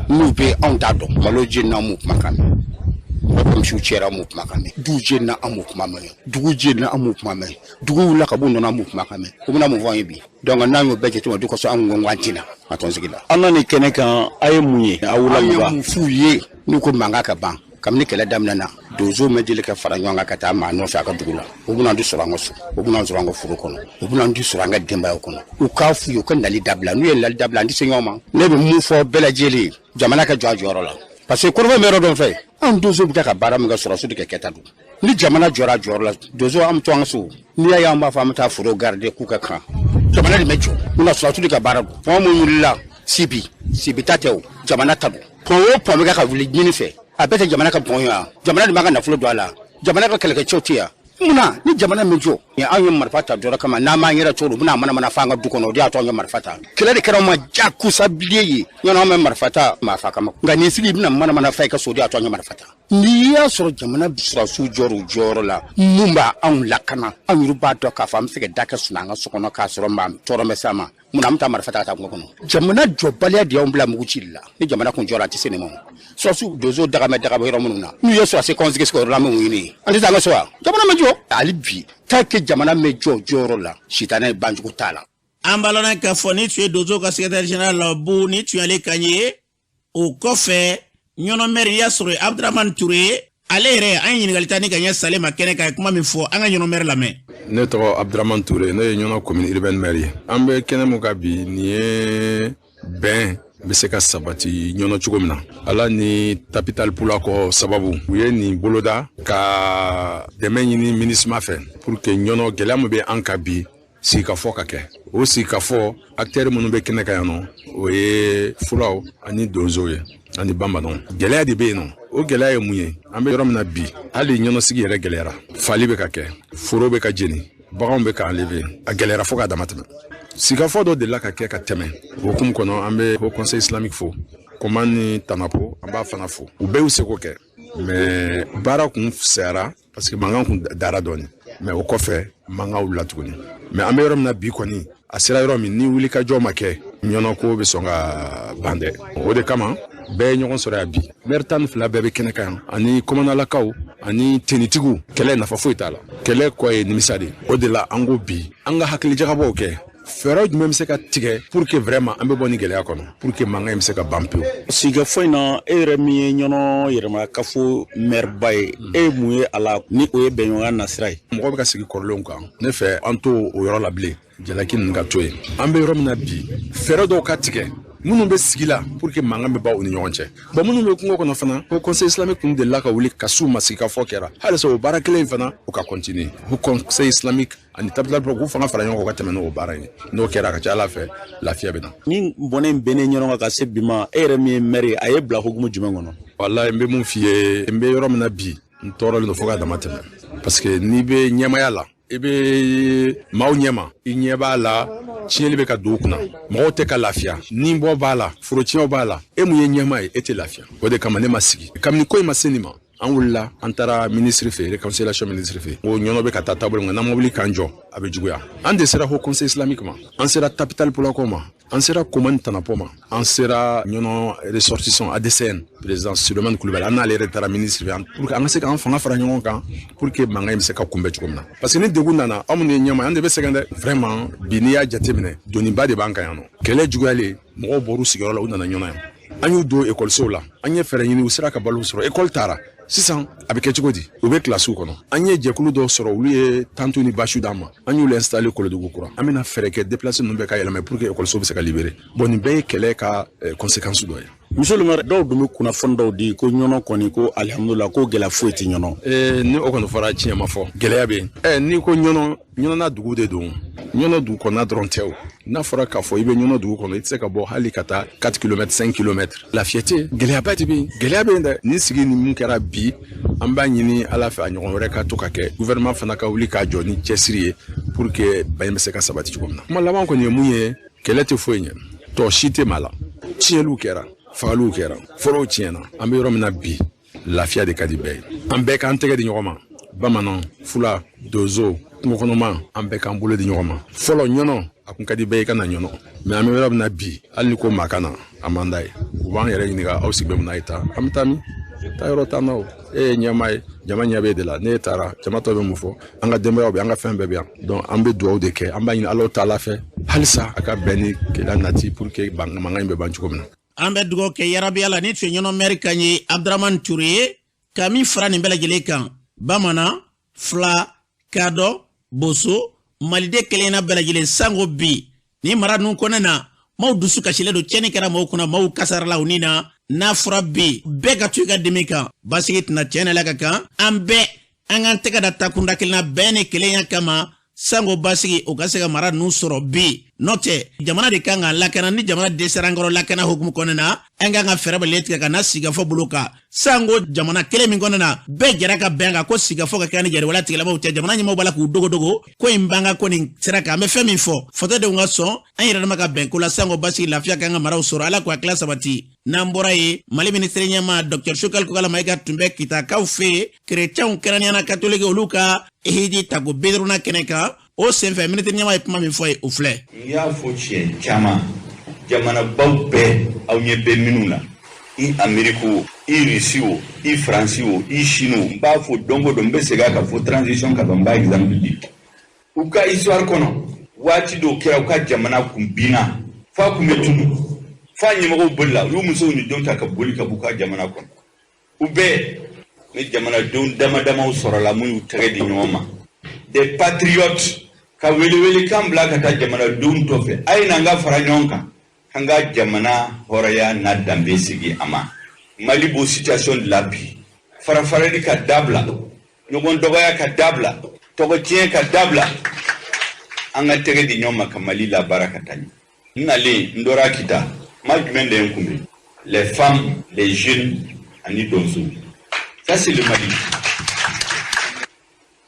n'u bɛ, anw t'a dɔn. Malo jenina, an m'u kumakan mɛn. Mɔgɔ misiw cɛra, an m'u kumakan mɛn. Du jenina, an m'u kuma mɛn. Dugu jenina, an m'u kuma mɛn. Dugu wulila ka b'u nɔ, an m'u kumakan mɛn. U bɛna mun fɔ an ye bi? Donc n'an y'o bɛɛ jateminɛ, du kosɔn an ko an tɛna a tɔn sigi la. An na nin kɛnɛ kan, a ye mun ye? A wulila an ye mun mun f'u ye? N'u ko mankan ka ban, kabini kɛlɛ daminɛna, donso ma deli ka fara ɲɔgɔn kan ka taa maa nɔfɛ a ka dugu la. U bɛna du sɔrɔ an ka so, u bɛna sɔrɔ an ka foro kɔnɔ, u bɛna du sɔrɔ an ka denbayaw kɔnɔ. U k'a f'u ye u ka nali dabila. N'u ye nali dabila, an tɛ se ɲɔgɔn ma. Ne bɛ mun fɔ bɛɛ lajɛlen ye? Jamana ka jɔ a jɔyɔrɔ la, parce que kɔrɔfɔ bɛ yɔrɔ dɔ fɛ, anw donso bɛ ka baara min kɛ, sɔrɔsiw de ka kɛta don. Ni jamana jɔra a jɔyɔrɔ la, donso an bɛ to an ka so. N'i y'a ye an b'a fɔ an bɛ taa foro garder k'u ka kan, jamana de bɛ jɔ munna? Sɔrɔsiw de ka baara don. Pɔn mun wulila Sibi, Sibi ta tɛ o, jamana ta don. Pɔn o pɔn bɛ kɛ ka wuli ɲini fɛ, a bɛɛ tɛ jamana ka pɔn ye wa? Jamana de b'a ka nafolo don a la, jamana ka kɛlɛkɛcɛw tɛ yan. Munna ni jamana min jɔ, anw ye marifa ta dɔrɔn kama, n'an m'an yɛrɛ cogo, u bɛna manamana fɔ an ka du kɔnɔ. O de y'a to an ye marifa ta. Kɛlɛ de kɛra anw ma jakusa bilen ye. Ɲɔnɔ an bɛ marifa ta maa fa kama, nka n'i sigi i bɛna manamana fa i ka so, o de y'a to an ye marifa ta. N'i y'a sɔrɔ jamana sɔrɔsiw jɔr'u jɔyɔrɔ la, mun b'a anw lakana? Anw yɛrɛ b'a dɔn k'a fɔ an bɛ se ka da kɛ sunɔgɔ an ka so kɔnɔ k'a sɔrɔ maa tɔɔrɔ bɛ s'a ma. Munna an bɛ taa marifa ta ka taa kungo kɔnɔ? Jamana jɔbaliya de y'anw bila mugu cili la. Ni jamana kun jɔra, a tɛ se nin ma. Sɔrɔsiw donso dagamɛ daga bɛ yɔrɔ minnu na, n'u ye sɔrɔsi kɔnsigi sigi o yɔrɔ la, an bɛ mun ɲini? An tɛ taa an ka so wa? Jamana ma jɔ hali bi. Tant que jamana ma jɔ jɔyɔrɔ la, sitanɛ banjugu t'a la. An b'a lɔn k'a fɔ ni tun ye donso ka secrétaire général Bu, ni tun y'ale kan ye. O kɔfɛ, Ɲɔnɔ maire y'a sɔrɔ Abdramane Touré, ale yɛrɛ, an ye ɲininkali ta ni ka ɲɛ sale ma kɛnɛ kan, ye kuma min fɔ, an ka Ɲɔnɔ maire lamɛn. Ne tɔgɔ Abdramane Touré, ne ye Ɲɔnɔ commune urbaine maire ye. An bɛ kɛnɛ mun kan bi, nin ye bɛn bɛ se ka sabati Ɲɔnɔ cogo min na, ala ni Tapital Pulakɔ sababu, u ye nin boloda ka dɛmɛ ɲini MINUSMA fɛ pour que Ɲɔnɔ gɛlɛya min bɛ an kan bi, sigikafɔ ka kɛ. O sigikafɔ, acteur minnu bɛ kɛnɛ kan yan nɔ, o ye fulaw ani donsow ye ani bamananw. Gɛlɛya de bɛ yen nɔ. O gɛlɛya ye mun ye? An bɛ yɔrɔ min na bi, hali ɲɔnɔsigi yɛrɛ gɛlɛyara, fali bɛ ka kɛ, foro bɛ ka jeni, baganw bɛ ka enlever, a gɛlɛyara fo k'a dama tɛmɛ. Sigikafɔ dɔ delila ka kɛ ka tɛmɛ. O hukumu kɔnɔ, an bɛ Haut Conseil islamique fo, Kɔman ni Tanapo, an b'a fana fo. U bɛɛ y'u seko kɛ, mais baara kun fisayara parce que mankan kun dara dɔɔni. Mais o kɔfɛ, mankan wulila tuguni. Mais an bɛ yɔrɔ min na bi kɔni, a sera yɔrɔ min, ni wulikajɔ ma kɛ, Ɲɔnɔ ko bɛ sɔn ka ban dɛ. O de kama bɛɛ ye ɲɔgɔn sɔrɔ yan bi. Maire 12 bɛɛ bɛ kɛnɛ kan yan, ani kɔmɔnalakaw ani tenitigiw. Kɛlɛ nafa foyi t'a la, kɛlɛ kɔ ye nimisa de. O de la an ko bi, an ka hakilijagabɔw kɛ, fɛɛrɛ jumɛn bɛ se ka tigɛ pour que vraiment an bɛ bɔ ni gɛlɛya kɔnɔ, pour que mankan in bɛ se ka ban pewu. Sigikafɔ in na, e yɛrɛ min ye Ɲɔnɔ yɛrɛmakafo maireba ye, e ye mun ye a la ni o ye bɛnɲɔgɔnya nasira ye? Mɔgɔ bɛ ka sigi kɔrɔlenw kan. Ne fɛ, an t'o o yɔrɔ la bilen. Jalaki ninnu ka to yen. An bɛ yɔrɔ min na bi, fɛɛrɛ dɔw ka tigɛ minnu bɛ sigi la pour que mankan bɛ ban u ni ɲɔgɔn cɛ. Bon, minnu bɛ kungo kɔnɔ fana, ko Conseil islamique kun delila ka wuli ka s'u ma, sigikafɔ kɛra. Halisa o baara kelen in fana, o ka continuer. Ko Conseil islamique ani Tabital k'u fanga fara ɲɔgɔn kan, ka tɛmɛ n'o baara ye. N'o kɛra, a ka ca Ala fɛ, lafiya bɛ na. Ni bɔnɛ in bɛnnen ɲɔgɔn kan ka se bi ma, e yɛrɛ min ye maire ye, a ye bila hukumu jumɛn kɔnɔ? Walayi, n bɛ mun f'i ye, n bɛ yɔrɔ min na bi, n tɔɔrɔlen don fo ka dama tɛmɛ, parce que n'i bɛ ɲɛmaya la, i bɛ maaw ɲɛma, i ɲɛ b'a la tiɲɛli bɛ ka don u kunna, mɔgɔw tɛ ka lafiya, nibɔ b'a la, forociɲɛw b'a la. E mun ye ɲɛma ye, e tɛ lafiya. O de kama ne ma sigi. Kabini ko in ma se nin ma, an wulila, an taara ministre fɛ, réconciliation ministre fɛ, ko Ɲɔnɔ bɛ ka taa taabolo min kan, n'an ma wuli k'an jɔ, a bɛ juguya. An de sera Haut Conseil islamique ma, an sera Tabital Pulako ma, an sera Komani Tanapɔ ma, an sera Ɲɔnɔ ressortissant ADCN président Sulemani Kulubali, an n'ale yɛrɛ taara ministre fɛ pour que an ka se k'an fanga fara ɲɔgɔn kan, pour que mankan in bɛ se ka kunbɛn cogo min na. Parce que ni degun nana, anw minnu ye ɲɛma, an de bɛ sɛgɛn dɛ. Vraiment, bi, n'i y'a jateminɛ, doniba de b'an kan yan nɔ. Kɛlɛ juguyalen, mɔgɔw bɔr'u sigiyɔrɔ la, u nana Ɲɔnɔ yan. An y'u don ekɔlisow la, an ye fɛɛrɛ ɲini, u sera ka balo sɔrɔ, ekɔli taara. Sisan a bɛ kɛ cogo di? U bɛ kilasiw kɔnɔ. An ye jɛkulu dɔw sɔrɔ, olu ye tentes ni bâches d'an ma, an y'olu installer Kolodugu kura. An bɛna fɛɛrɛ kɛ, déplacé ninnu bɛɛ ka yɛlɛma pour que ekɔliso bɛ se ka libérer. Bon, nin bɛɛ ye kɛlɛ ka conséquence dɔ ye. Monsieur le maire, dɔw dun bɛ kunnafoni dɔw di ko Ɲɔnɔ kɔni, ko alihamudulila, ko gɛlɛya foyi tɛ Ɲɔnɔ. Ni o kɔni fɔra, tiɲɛ ma fɔ, gɛlɛya bɛ yen. N'i ko Ɲɔnɔ, Ɲɔnɔna dugu de don. Ɲɔnɔ dugu kɔnɔna dɔrɔn tɛ o. N'a fɔra k'a fɔ i bɛ Ɲɔnɔ dugu kɔnɔ, i tɛ se ka bɔ hali ka taa 4 km, 5 km, lafiya tɛ yen. Gɛlɛyaba de bɛ yen, gɛlɛya bɛ yen dɛ. Nin sigi ni mun kɛra bi, an b'a ɲini Ala fɛ, a ɲɔgɔn wɛrɛ ka to ka kɛ. Gouvernement fana ka wuli k'a jɔ ni cɛsiri ye pour que bɛn bɛ se ka sabati cogo min na. Kuma laban kɔni ye mun ye? Kɛlɛ tɛ foyi ɲɛ, tɔ si tɛ maa la. Tiɲɛliw kɛra, fagaliw kɛra, fɔlɔw tiɲɛna. An bɛ yɔrɔ min na bi, lafiya de ka di bɛɛ ye. An bɛɛ k'an tɛgɛ di ɲɔgɔn ma, bamanan, fula, donso, kungokɔnɔma, an bɛɛ k'an bolo di ɲɔgɔn ma. Fɔlɔ, Ɲɔnɔ a kun ka di bɛɛ ye ka na Ɲɔnɔ. Mais an bɛ yɔrɔ min na bi, hali ni ko maa ka na, a man d'a ye. U b'an yɛrɛ ɲininka: aw sigi bɛ mun na? Ye taa, an bɛ taa min? Taa yɔrɔ t'an na. O e ye ɲɛmaa ye, jama ɲɛ b'e de la. Ne taara, jama tɔ bɛ mun fɔ? An ka denbayaw bɛ, an ka fɛn bɛɛ bɛ yan. Donc an bɛ dugawu de kɛ, an b'a ɲini Ala taala fɛ halisa a ka bɛn ni keleya nati pour que mankan in bɛ ban cogo min na. An bɛ dugawu kɛ yarabiya la. Ni tun ye Ɲɔnɔ maire kan ye, Abdramane Ture ye. Ka min fara nin bɛɛ lajɛlen kan, bamanan, fila, kadɔ, boso, maliden kelenna bɛɛ lajɛlen, sango bi ni mara ninnu kɔnɔna na, maaw dusu kasilen don. Tiɲɛni kɛra maaw kunna, maaw kasarala u ni na. N'a fɔra bi bɛɛ ka to i ka dimi kan, basigi tɛna. Tiɲɛ la ka kan an bɛɛ an k'an tɛgɛ da takunda kelen na bɛn ni kelenya kama, sango basigi o ka se ka mara ninnu sɔrɔ bi. N'o tɛ, jamana de kan ka lakana. Ni jamana dɛsɛra an kɔrɔ lakana hukumu kɔnɔna na, an kan ka fɛɛrɛ bɛɛ tigɛ ka na sigikafɔ bolo kan, sango jamana kelen min kɔnɔna na bɛɛ jɛra ka bɛn kan ko sigikafɔ ka kɛ ni jɛriwala tigilamaw cɛ. Jamana ɲɛmɔgɔw b'a la k'u dogodogo ko in ban ka ko nin sira kan. An bɛ fɛn min fɔ, fasodenw ka sɔn an yɛrɛ dama ka bɛn ko la, sango basigi, lafiya kan ka maraw sɔrɔ. Ala k'a tila sabati. N'an bɔra yen, Mali minisiri ɲɛma Dr Choguel Kokalla Maïga tun bɛ Kitakaw fɛ yen, kerecɛnw, kɛrɛnkɛrɛnnenya katoliki, olu ka hiji tako 50nan kɛnɛ kan. O senfɛ, minisiri ɲɛma ye kuma min fɔ ye, o filɛ. N y'a fɔ siɲɛ caman, jamanabaw bɛɛ, aw ɲɛ bɛ minnu na, i Ameriki o, i Rusi o, i Faransi o, i Chine o, n b'a fɔ don o don, n bɛ segin a kan fo transition ka ban, n b'a exemple di. U ka histoire kɔnɔ, waati dɔw kɛra, u ka jamana kun binna f'a kun bɛ tunu, f'a ɲɛmɔgɔw bolila, u y'u musow ni denw ta ka boli ka b'u ka jamana kɔnɔ. U bɛɛ ni jamanadenw dama damaw sɔrɔla mun y'u tɛgɛ di ɲɔgɔn ma, des patriotes, ka welewelekan bila ka taa jamanadenw tɔ fɛ: a ye n'an ka fara ɲɔgɔn kan k'an ka jamana hɔrɔnya n'a danbe sigi a ma. Mali b'o situation de la bi. Farafarali ka dabila, ɲɔgɔn dɔgɔya ka dabila, tɔgɔ tiɲɛ ka dabila, an ka tɛgɛ di ɲɔgɔn ma ka Mali labaara ka taa ɲɛ. N nalen, n dɔra Kita, maa jumɛn de ye n kunbɛn? Les femmes, les jeunes ani donso. Ça, c'est le Mali.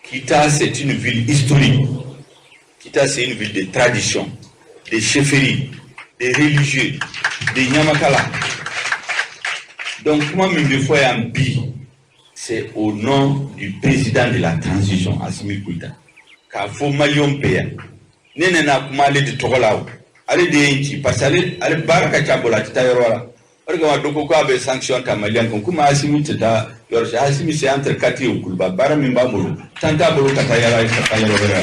Kita, c'est une ville historique. Kita, c'est une ville de tradition, de chefferie, de religieux, de ɲamakala. Donc kuma min bɛ fɔ yan bi, c'est au nom du président de la transition, Assimi Goïta. K'a fɔ maliyɛnw bɛɛ yan, ne nana kuma ale de tɔgɔ la. O ale de ye n ci, parce que ale baara ka ca bolo, a tɛ taa yɔrɔ la. O de kama dɔ ko k'a bɛ sanction ta maliyɛn kan. Komi Asimi tɛ taa yɔrɔ si, Asimi c'est entre Kati et Kuluba. Baara min b'a bolo, temps t'a bolo ka taa yala, ka taa yɔrɔ wɛrɛ la.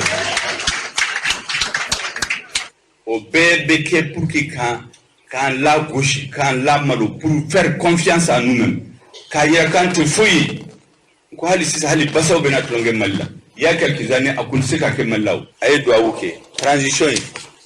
O bɛɛ bɛ kɛ pour que k'an lagosi, k'an lamalo, pour faire confiance à nous-mêmes, k'a yira k'an tɛ foyi ye. Ko hali sisan, hali basaw bɛna tulonkɛ Mali la. Il y a quelques années, a kun tɛ se ka kɛ Mali la. O a ye duwawu kɛ transition ye,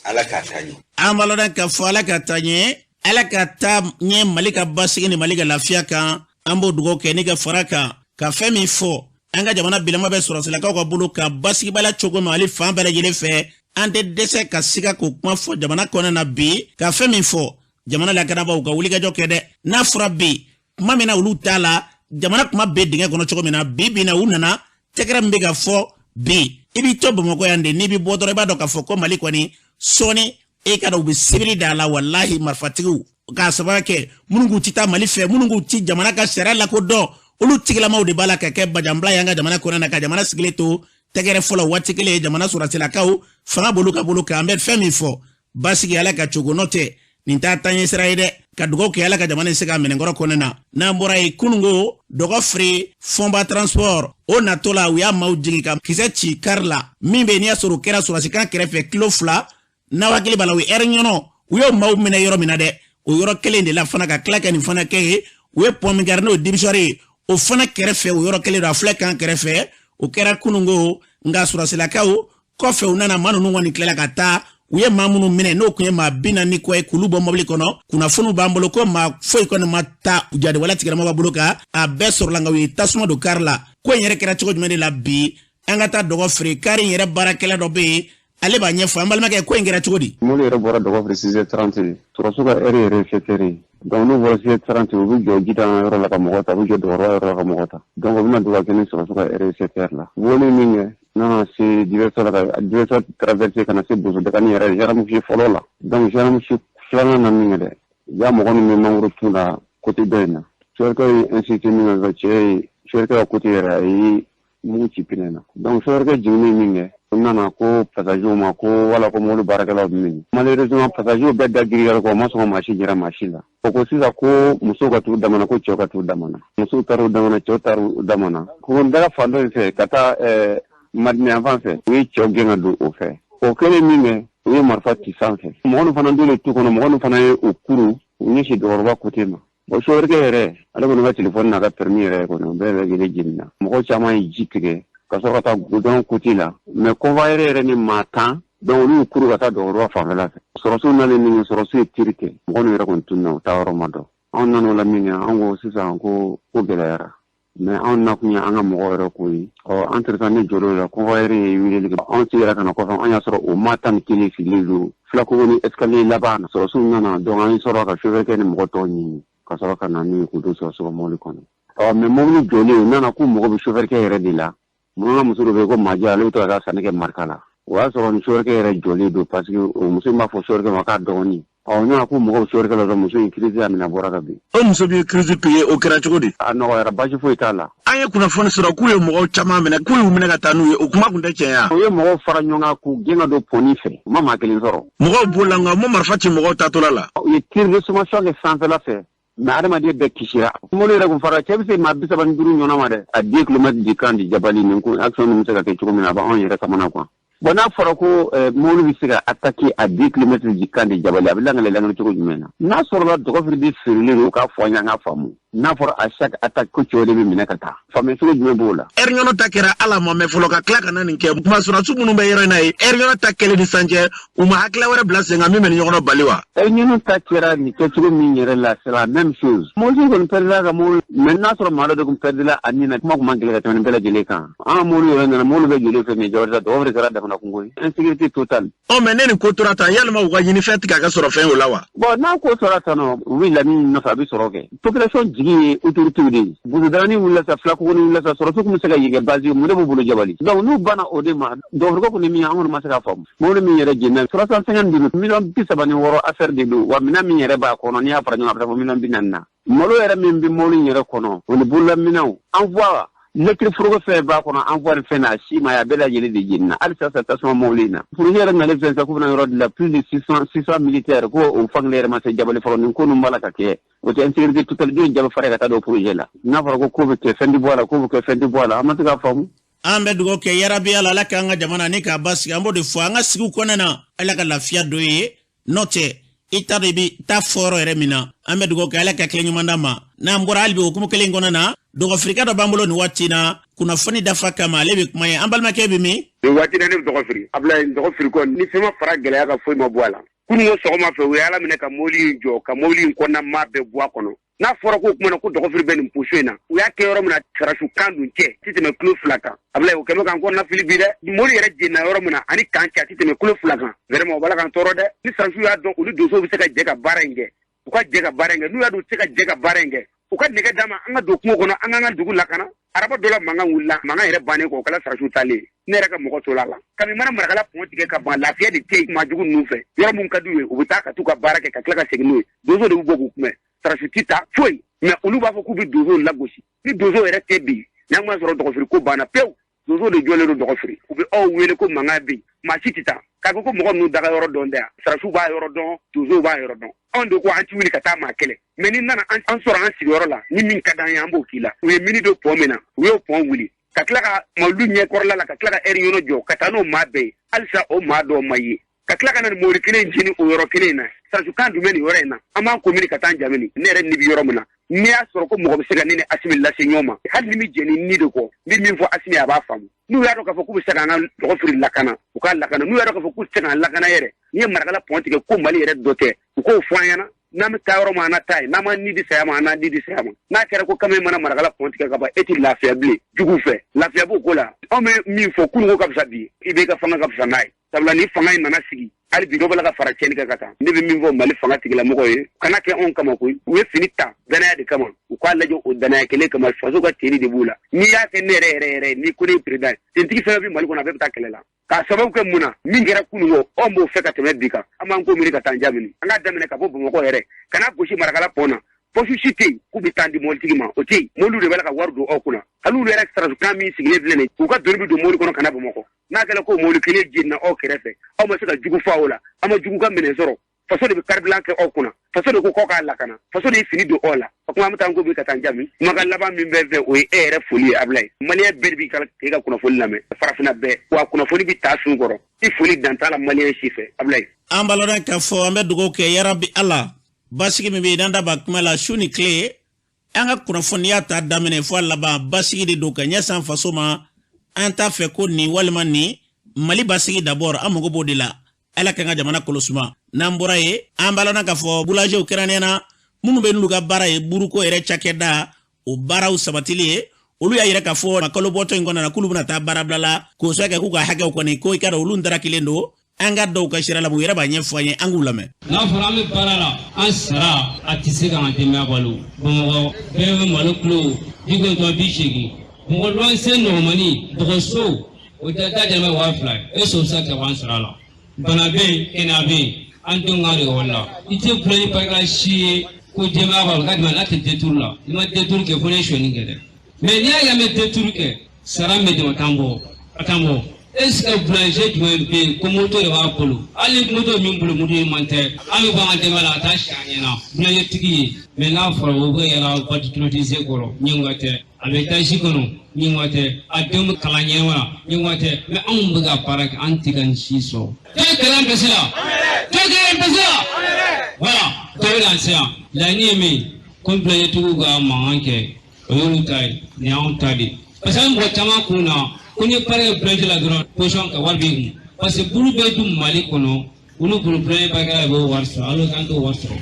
Ala k'a taa ɲɛ. An b'a lɔn k'a fɔ Ala ka taa ɲɛ, Ala ka taa ɲɛ Mali ka basigi ni Mali ka lafiya kan. An b'o dugawu kɛ ni ka fara kan ka fɛn min fɔ, an ka jamana bilama bɛ sɔrɔsilakaw ka bolo ka basigibala cogo min Mali fan bɛɛ lajɛlen fɛ. An tɛ dɛsɛ ka siga k'o kuma fɔ jamana kɔnɔ na bi. Ka fɛn min fɔ, jamana lakanabaaw ka wulikajɔ kɛ dɛ. N'a fɔra bi kuma min na, olu t'a la, jamana kuma bɛ dingɛ kɔnɔ cogo min na bi bi na, u nana tɛgɛrɛ min bɛ ka fɔ bi. I b'i to Bamakɔ yan de, n'i bɛ bɔ dɔrɔn, i b'a dɔn k'a fɔ ko Mali kɔni sɔɔni e ka dɔn u bɛ sebiri da la. Walahi, marifatigiw k'a sababu kɛ minnu k'u ti taa Mali fɛ, minnu k'u ti jamana ka sariya lakodɔn, olu tigilamaw de b'a la ka kɛ bajanbila y'an ka jamana kɔnɔ na, ka jamana sigilen to tɛgɛrɛ fɔlɔ. Waati kelen, jamana sɔrɔsilakaw fanga b'olu ka bolo kan. An bɛ fɛn min fɔ, basigi Ala ka cogo n'o tɛ, nin t'a taaɲɛ sira ye dɛ. Ka dugawu kɛ Ala ka jamana se ka minɛnkɔrɔ kɔnɔ na. N'an bɔra yen, kunungo Dɔgɔfiri Fɔnba Transport o natɔ la, u y'a maaw jigin ka kisɛ ci kari la min bɛ yen. N'i y'a sɔrɔ o kɛra sɔrɔsikan kɛrɛfɛ kilo 2, n'aw hakili b'a la, u ye ɛri ɲɔnɔ, u y'o maaw minɛ yɔrɔ min na dɛ, o yɔrɔ kelen de la fana ka tila ka nin fana kɛ yen. U ye pont min kɛra, n'o ye divisoire ye, o fana kɛrɛfɛ, o yɔrɔ kelen don, a filɛ kan kɛrɛfɛ. O kɛra kunungo, nka sɔrɔsilakaw kɔfɛ, u nana maa ninnu kɔni tilala ka taa. U ye maa minnu minɛ, n'o tun ye maa 40 kɔ ye, k'olu bɔ mɔbili kɔnɔ. Kunnafoniw b'an bolo ko maa foyi kɔni ma taa jadiwale tigilamɔgɔ ka bolo kan, a bɛɛ sɔrɔla, nka u ye tasuma don kari la. Ko in yɛrɛ kɛra cogo jumɛn de la bi? An ka taa Dɔgɔfiri, kari in yɛrɛ baarakɛla dɔ bɛ yen, ale b'a ɲɛfɔ. An balimakɛ, ko in kɛra cogo di? Mobili yɛrɛ bɔra Dɔgɔfiri 6h30, sɔrɔsiw ka heure yɛrɛ ye 7h ye. Donc n'u bɔra 6h30, u bɛ jɔ Jidan yɔrɔ la ka mɔgɔ ta, u bɛ jɔ Dɔgɔrɔba yɔrɔ la ka mɔgɔ ta. Donc u bɛna don ka kɛ ni sɔrɔsiw ka heure ye 7h la. Bɔli min kɛ, nana se diverseur la, ka diverseur traversé ka na se Bosodagani yɛrɛ, gendarmerie fɔlɔ la. Donc gendarmerie filanan na min kɛ dɛ, ja mɔgɔ min bɛ mangoro tun la côté dɔ in na, chauffeur ye insulté min kɛ, cɛ ye chauffeur ka côté yɛrɛ, a ye mugu ci pinɛ na. Donc chauffeur jiginnen min kɛ, u nana ko passager ma ko wala ko mobili baarakɛlaw bɛ min. Malheureusement, passager bɛɛ da giriyara kɔ, o ma sɔn ka maa si jira maa si la. O ko sisan ko musow ka t'u damana, ko cɛw ka t'u damana. Musow taara u damana, cɛw taara u damana. Ko daga fan dɔ in fɛ ka taa Madinɛ yan fan fɛ, u ye cɛw gɛn ka don o fɛ. O kɛlen min kɛ, u ye marifa ci sanfɛ. Mɔgɔ ninnu fana donnen tu kɔnɔ, mɔgɔ ninnu fana ye u kuru u ɲɛsin dɔgɔkɔrɔba côté ma. Bon, chauffeur yɛrɛ, ale kɔni ka téléphone n'a ka permis yɛrɛ kɔni, o bɛɛ lajɛlen jenina. Mɔgɔ caman ye ji tigɛ ka sɔrɔ ka taa goudron côté la, mais convoyeur yɛrɛ ni maa 10, donc olu y'u kuru ka taa dɔgɔkɔrɔba fanfɛla fɛ. Sɔrɔsiw nalen min kɛ, sɔrɔsiw ye tir kɛ, mɔgɔ ninnu yɛrɛ kɔni tununna, u taa yɔrɔ ma dɔn. Anw nan'o la min kɛ, an ko sisan ko ko gɛlɛyara, mais anw nakun ye an ka mɔgɔw yɛrɛ ko ye. Ɔ, entre temps, ne jɔr'o la, convoyeur ye weleli kɛ, anw sigira ka na kɔfɛ, an y'a sɔrɔ o maa 11 sigilen don filakogo ni escalier laban na. Sɔrɔsiw nana, donc an ye sɔrɔ ka chauffeur kɛ ni mɔgɔ tɔw ɲini ka sɔrɔ ka na n'u ye k'u don sɔrɔsiw ka mobili kɔnɔ. Ɔ, mais mobili jɔlen, u nana k'u mago bɛ chauffeur kɛ yɛrɛ de la. Mun ka muso dɔ bɛ yen ko Maja, ale bɛ to ka taa sanni kɛ Marika la. O y'a sɔrɔ ni chauffeur yɛrɛ jɔlen don, parce que o muso in b'a fɔ chauffeur ma k'a dɔgɔnin. Ɔ, nana k'u mago bɛ chauffeur la dɔrɔn, muso in crise y'a minɛ, a bɔra ka bin. O muso bɛ crise piqué, o kɛra cogo di? A nɔgɔyara, basi foyi t'a la. An ye kunnafoni sɔrɔ k'u ye mɔgɔw caman minɛ, k'u y'u minɛ ka taa n'u ye, o kuma tun tɛ tiɲɛ ye? U ye mɔgɔw fara ɲɔgɔn kan k'u gɛn ka don pont fɛ, u ma maa kelen sɔrɔ. Mɔgɔw bolila, nka u ma marifa ci mɔgɔw taatɔla la. U ye tir de sommation kɛ sanfɛla fɛ, mais adamaden bɛɛ kisira. Mobili yɛrɛ kun fara, cɛ bɛ se maa 35 ɲɔgɔnna ma dɛ. À 2 kilomètres du camp de Jabali, nin ko action ninnu bɛ se ka kɛ cogo min na, a b'anw yɛrɛ kamana quoi. Bon, n'a fɔra ko mobili bɛ se ka attaquer à 2 kilomètres du camp de Jabali, a bɛ langale langale cogo jumɛn na? N'a sɔrɔla Dɔgɔfiri de feerelen don, k'a fɔ an ye, an k'a faamu. N'a fɔra à chaque attaque ko cɛw de bɛ minɛ ka taa, faamuya cogo jumɛn b'o la? Ɛri ɲɔnɔ ta kɛra, ala ma mɛn fɔlɔ ka tila ka na nin kɛ. Kuma sɔrɔsiw minnu bɛ yɔrɔ in na ye, ɛri ɲɔnɔ ta kɛlen ni sisan cɛ, u ma hakilila wɛrɛ bila sen kan min bɛ ni ɲɔgɔn bali wa? Ɛri ɲɔnɔ ta kɛra nin kɛcogo min yɛrɛ la, c'est la même chose. Mobili kɔni perdila ka mobili, mais n'a sɔrɔ maa dɔ de tun perdila a nin na, kuma kun man gɛlɛn ka tɛmɛ nin bɛɛ lajɛlen kan. An ka mobili yɛrɛ nana, mobili bɛ joli fɛ nin Jabali sa, Dɔgɔfiri kɛra damana kungo ye, insécurité totale. Ɔ, mais ne nin ko tora tan, yalima u ka ɲinifɛn tigɛ a ka sɔrɔ fɛn o la wa? Bon, n'a ko tora tan nɔ, u bɛ lamini nɔfɛ, a bɛ sɔrɔ kɛ. Population jigi ye autorité de ye. Bosodarani wulila sa, Filakogoni wulila sa, sɔrɔsiw tun bɛ se ka yen kɛ base ye, mun de b'u bolo Jabali? Donc n'u banna o de ma, Dɔgɔfiriko kɔni min ye, an kɔni ma se k'a faamu. Mobili min yɛrɛ jenina, 350 miliyɔn 36 affaire de don wa. Minɛn min yɛrɛ b'a kɔnɔ, n'i y'a fara ɲɔgɔn kan, a bɛ taa fɔ miliyɔn 40 na. Malo yɛrɛ min bɛ mobili in yɛrɛ kɔnɔ, o ni bololaminɛnw, envoi. Lɛtiri foroko fɛn b'a kɔnɔ, envoi ni fɛn na, a si ma ye, a bɛɛ lajɛlen de jenina. Halisa sa tasuma mobili in na, projet yɛrɛ nalen fɛn sa k'u bɛna yɔrɔ dilan, plus de 600 militaires, ko o fankelen yɛrɛ ma se Jabali fɔlɔ. Nin ko ninnu b'a la ka kɛ, o tɛ insécurité totale. Jɔn jaba fara ka taa don projet la? N'a fɔra ko ko bɛ kɛ, fɛn tɛ bɔ a la, ko bɛ kɛ, fɛn tɛ bɔ a la, an ma se k'a faamu. An bɛ dugawu kɛ, yarabi Ala, Ala k'an ka jamana ni k'a basigi. An b'o de fɔ an ka sigiw kɔnɔna na, Ala ka lafiya don ye, n'o tɛ i t'a dɔn i bɛ taa fɔ yɔrɔ yɛrɛ min na. An bɛ dugawu kɛ, Ala ka tile ɲuman d'an ma. N'an bɔra hali bi hukumu kelen kɔnɔna na, dɔgɔfirika dɔ b'an bolo nin waati na kunnafoni dafa kama, ale bɛ kuma ye. An balimakɛ bɛ min? Nin waati na, ne bɛ Dɔgɔfiri. Abulayi, Dɔgɔfiri kɔni, ni fɛn ma fara gɛlɛya kan, foyi ma bɔ a la. Kununko sɔgɔma fɛ, u ye Ala minɛ ka mobili in jɔ, ka mobili in kɔnɔna maa bɛɛ bɔ a kɔnɔ. N'a fɔra ko kuma na ko Dɔgɔfiri bɛ nin position in na, u y'a kɛ yɔrɔ min na, sarasiw camp dun cɛ ti tɛmɛ kilo 2 kan. Abulayi, o kɛmɛ k'an kɔnɔna fili bi dɛ. Mobili yɛrɛ jenina yɔrɔ min na ani camp cɛ, a ti tɛmɛ kilo 2 kan. Vraiment, o b'a la k'an tɔɔrɔ dɛ. Ni sarasiw y'a dɔn olu donsow bɛ se ka jɛ ka baara in kɛ, u ka jɛ ka baara in kɛ. N'u y'a dɔn u tɛ se ka jɛ ka baara in kɛ, u ka nɛgɛ d'an ma, an ka don kungo kɔnɔ, an k'an ka dugu lakana. Araba dɔ la, mankan wulila. Mankan yɛrɛ bannen kɔ, o kɛla sarasiw taalen. Ne yɛrɛ ka mɔgɔ tola la. Kabi mana Marakala pont tigɛ ka ban, lafiya de tɛ yen. Maa jugu ninnu fɛ, yɔrɔ mun ka d'u ye, u bɛ taa ka t'u ka baara kɛ ka tila ka segin n'u ye. Donso de bɛ bɔ k'u kunbɛn, sarasiw ti taa foyi. Mais olu b'a fɔ k'u bɛ donsow lagosi. Ni donso yɛrɛ tɛ bi, n'an ma sɔrɔ Dɔgɔfiri ko banna pewu. Donso de jɔlen don Dɔgɔfiri. U bɛ aw wele ko mankan bɛ yen, maa si tɛ taa k'a fɔ ko mɔgɔ ninnu daga yɔrɔ dɔn tɛ yan. Sarasiw b'a yɔrɔ dɔn, donsow b'a yɔrɔ dɔn. Anw de ko an ti wuli ka taa maa kɛlɛ, mais ni nana an sɔrɔ an sigiyɔrɔ la, ni min ka d'an ye, an b'o k'i la. U ye mine don pont min na, u y'o pont wuli ka tila ka mawulu ɲɛkɔrɔla la, ka tila ka ɛri ɲɔnɔ jɔ ka taa n'o maa bɛɛ ye. Halisa o maa dɔw ma ye, ka tila ka na nin mobili kelen jeni o yɔrɔ kelen in na. Sarasiw camp dun bɛ nin yɔrɔ in na. An b'an ko mini ka taa jamini. Ne yɛrɛ ni bɛ yɔrɔ min na, n'i y'a sɔrɔ ko mɔgɔ bɛ se ka ne ni Asimi lase ɲɔgɔn ma, hali ni mi jɛni ni de kɔ, n bɛ min fɔ Asimi, a b'a faamu. N'u y'a dɔn k'a fɔ k'u bɛ se k'an ka Dɔgɔfiri lakana, u k'a lakana. N'u y'a dɔn k'a fɔ k'u tɛ se k'an lakana yɛrɛ, n'i ye Marakala pont tigɛ ko Mali yɛrɛ dɔ tɛ, u k'o fɔ an ɲɛna. N'an bɛ taa yɔrɔ min, an na taa yen. N'an m'an ni di saya ma, an n'an di di saya ma. N'a kɛra ko kamalen mana Marakala pont tigɛ ka ban, e tɛ lafiya bilen juguw fɛ. Lafiya b'o ko la. Anw bɛ min fɔ, kununko ka fisa bi, i bɛ ka fanga ka fisa n'a ye, sabula ni fanga in nana sigi, hali bi dɔ b'a la ka fara tiɲɛni kan ka taa. Ne bɛ min fɔ Mali fanga tigilamɔgɔw ye, kana kɛ anw kama koyi. U ye fini ta danaya de kama, u k'a lajɛ o danaya kelen kama, faso ka tenue de b'u la. N'i y'a kɛ ne yɛrɛ yɛrɛ yɛrɛ, n'i ko ne ye président ye, tenitigi fɛn fɛn bɛ Mali kɔnɔ, a bɛɛ bɛ taa kɛlɛ la. K'a sababu kɛ mun na? Min kɛra kununko, anw b'o fɛ ka tɛmɛ bi kan. An b'an ko miiri ka taa an jaabi. An k'a daminɛ ka bɔ Bamakɔ yɛrɛ, kana gosi Marakala pont na. Poste si tɛ yen k'u bɛ taa di mɔbilitigi ma, o tɛ yen. Mɔbiliw de b'a la ka wari don aw kunna. Hali olu yɛrɛ sarasiw camp min sigilen filɛ nin ye, u ka doni bɛ don mobili kɔnɔ ka na Bamakɔ. N'a kɛra ko mobili kelen jenina aw kɛrɛfɛ, aw ma se ka jugu fa o la, aw ma jugu ka minɛn sɔrɔ, faso de bɛ carburant kɛ aw kunna, faso de ko k'aw k'a lakana, faso de ye fini don aw la. O kuma, an bɛ taa n ko bi ka taa n jaabi. Kumakan laban min bɛ n fɛ, o ye e yɛrɛ foli ye. Abulayi, Maliyɛn bɛɛ de b'i ka kunnafoni lamɛn, farafinna bɛɛ wa kunnafoni bɛ taa sun kɔrɔ. I foli dan t'a la Maliyɛn si fɛ, Abulayi. An b'a lɔn k'a fɔ an bɛ dugawu kɛ, yarabi Ala, basigi min bɛ yen n'an da b'a kuma la su ni tile, an ka kunnafoniya ta daminɛ fo a laban, basigi de don ka ɲɛsin an faso ma. An t'a fɛ ko nin walima nin. Mali basigi d'abord, an mago b'o de la. Ala k'an ka jamana kolosuma. N'an bɔra yen, an b'a lɔn k'a fɔ boulangerw kɛrɛnkɛrɛnnenya na, minnu bɛ n'olu ka baara ye buruko yɛrɛ cakɛda o baaraw sabatili ye, olu y'a yira k'a fɔ kalo bɔtɔ in kɔnɔna na k'olu bɛna taa baarabila la k'o sɔrɔ kɛ k'u ka hakɛw kɔni ko i ka dɔn olu darakilen don. An ka dɔw ka sira la, u yɛrɛ b'a ɲɛfɔ an ye, an k'u lamɛn. N'a fɔra an bɛ baara la, an sara a tɛ se k'an denbaya balo. Bamakɔ bɛɛ bɛ malo kilo 90, 80. Bamakɔ luwanse nɔgɔmani dɔgɔso o tɛ da jɛnɛ 2000 ye. E so bɛ se ka kɛ an sara la. Bana bɛ yen, kɛnɛya bɛ yen, an denw ka ekɔli la. I tɛ bulaji barika si ye ko denbaya b'a bolo k'a d'i ma n'a tɛ détour la. I ma détour kɛ fo n'i ye sonyɛni kɛ dɛ. Mais n'i y'a ye an bɛ détour kɛ, sara min bɛ d'i ma, t'an bɔ, a t'an bɔ. Est ce que boulanger jumɛn bɛ yen ko moto de b'a bolo? Hali ni moto min bolo, moto ɲuman tɛ, an bɛ bɔ an ka denbaya la ka taa si an ɲɛna boulanger tigi ye. Mais n'a fɔra o bɛ yɛlɛ voiture climatisée kɔrɔ, ɲɛngoya tɛ. A bɛ taxi kɔnɔ, ɲɛngoya tɛ. A denw bɛ kalan ɲɛnama la, ɲɛngoya tɛ. Mais anw bɛ ka baara kɛ, an tɛ ka nin si sɔrɔ. Jɔn kɛlɛ bɛ se la? Jɔn kɛlɛ bɛ se la? Voilà, dɔ bɛ na se yan. Laɲini ye min ye, ko boulanger tigiw ka mankan kɛ, o y'olu ta ye, nin y'anw ta de ye. Parce que an mɔgɔ caman kun na ko n'i ye baara kɛ boulanger la dɔrɔn, position ka wari b'i kun. Parce que buru bɛ dun Mali kɔnɔ, olu bolo boulanger baarakɛla de b'o wari sɔrɔ, alors que an t'o wari sɔrɔ.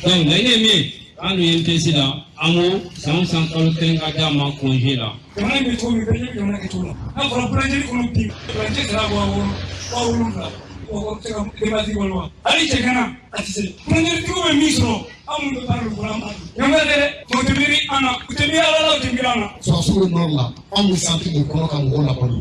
Donc laɲini ye min ye, an dun ye MTS la, an ko san o san kalo kelen ka d'an ma congé la. Jamana in bɛ cogo min, bɛɛ ɲɛ bɛ jamana kɛcogo la. N'a fɔra boulangerie kɔnɔ bi, boulanger sara 6000, 7000, o tɛ se ka denbayatigi balo wa? Hali cɛ kana a tɛ se. Boulangerie tigiw bɛ min sɔrɔ, an minnu bɛ baara la, an b'a dɔn. Ɲɛngoya tɛ dɛ, mɔgɔ tɛ miiri an na, u tɛ miiri Ala la, u tɛ miiri an na. Sɔrɔsiw bɛ nord la, anw bɛ centre de kɔnɔ ka mɔgɔw labalo.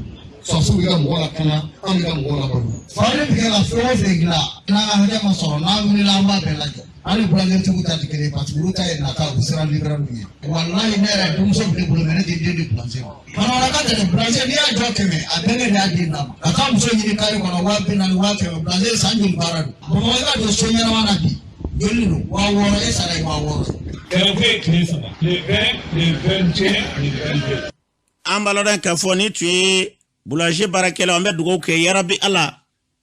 Sɔrɔsiw bɛ ka mɔgɔ lakana, anw bɛ ka mɔgɔw labalo. Fa bɛ tigɛ ka fɛn o fɛn dilan, n'an ka hakɛ ma sɔrɔ, n'an wulila, an b'a bɛɛ lajɔ. Hali boulangeritigiw ta tɛ kelen ye, parce que olu ta ye nata, u bɛ siran livreur ɲɛ. Walayi, ne yɛrɛ denmuso bɛ ne bolo, mais ne tɛ den di boulanger ma. Manamanakan tɛ dɛ. Boulanger, n'i y'a jɔ 100, a bɛnkɛ de y'a den d'a ma ka taa muso ɲini kari kɔnɔ, 40 000, 100 000. Boulanger, san joli baara don? Bamakɔ, i ka don so ɲɛnama na bi, joli don? 6000, e sara ye 6000 ye. Grève ye tile 3, le 20, le 21, le 22. An b'a lɔn k'a fɔ ni tun ye boulanger baarakɛlaw. An bɛ dugawu kɛ, yarabi Ala,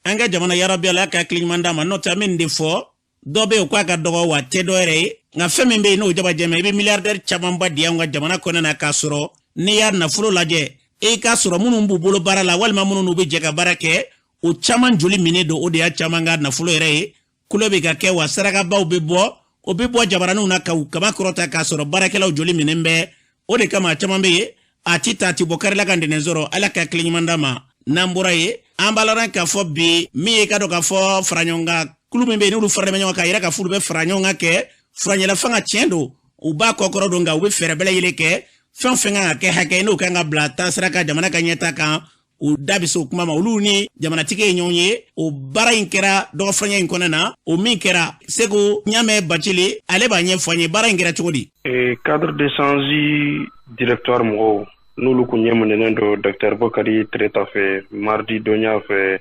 an ka jamana, yarabi Ala ka hakili ɲuman d'a ma. N'o tɛ, an bɛ nin de fɔ, dɔ bɛ yen k'a ka dɔgɔ wa tɛ dɔ yɛrɛ ye, nka fɛn min bɛ yen n'o jaba jɛmɛ, i bɛ milliardaire camanba di anw ka jamana kɔnɔna na, k'a sɔrɔ n'i y'a nafolo lajɛ, i k'a sɔrɔ minnu b'u bolo baara la walima minnu n'u bɛ jɛ ka baara kɛ, o caman joli minen don. O de y'a caman ka nafolo yɛrɛ ye. Kulo bɛ ka kɛ wa sarakabaw bɛ bɔ, o bɛ bɔ jabaraninw na ka u kaba kɔrɔta, k'a sɔrɔ baarakɛlaw joli minen bɛ. O de kama a caman bɛ yen, a ti ta, a ti bɔ karila ka ntɛnɛn sɔrɔ. Ala ka hakili ɲuman d'a ma. N'an bɔra yen, an b'a lɔn k'a fɔ bi min ye, ka dɔn k'a fɔ faraɲɔgɔnkan kulu min bɛ yen, n'olu faralen bɛ ɲɔgɔn kan, k'a yira k'a fɔ olu bɛ fara ɲɔgɔn kan kɛ furancɛla fanga. Tiɲɛ don, u b'a kɔkɔrɔ don, nka u bɛ fɛɛrɛ bɛɛ lajɛlen kɛ, fɛn o fɛn kan ka kɛ hakɛ n'o kan ka bila taasira kan jamana ka ɲɛta kan, u da bɛ se o kuma ma. Olu ni jamanatigi ye ɲɔgɔn ye. O baara in kɛra dɔgɔfurancɛ in kɔnɔna na. O min kɛra, Segu Ɲamɛ Bacili, ale b'a ɲɛfɔ an ye baara in kɛra cogo di. Cadre d'échange directoire mɔgɔw, n'olu kun ɲɛminɛnen don docteur Bokari Tereta fɛ, mardi donya fɛ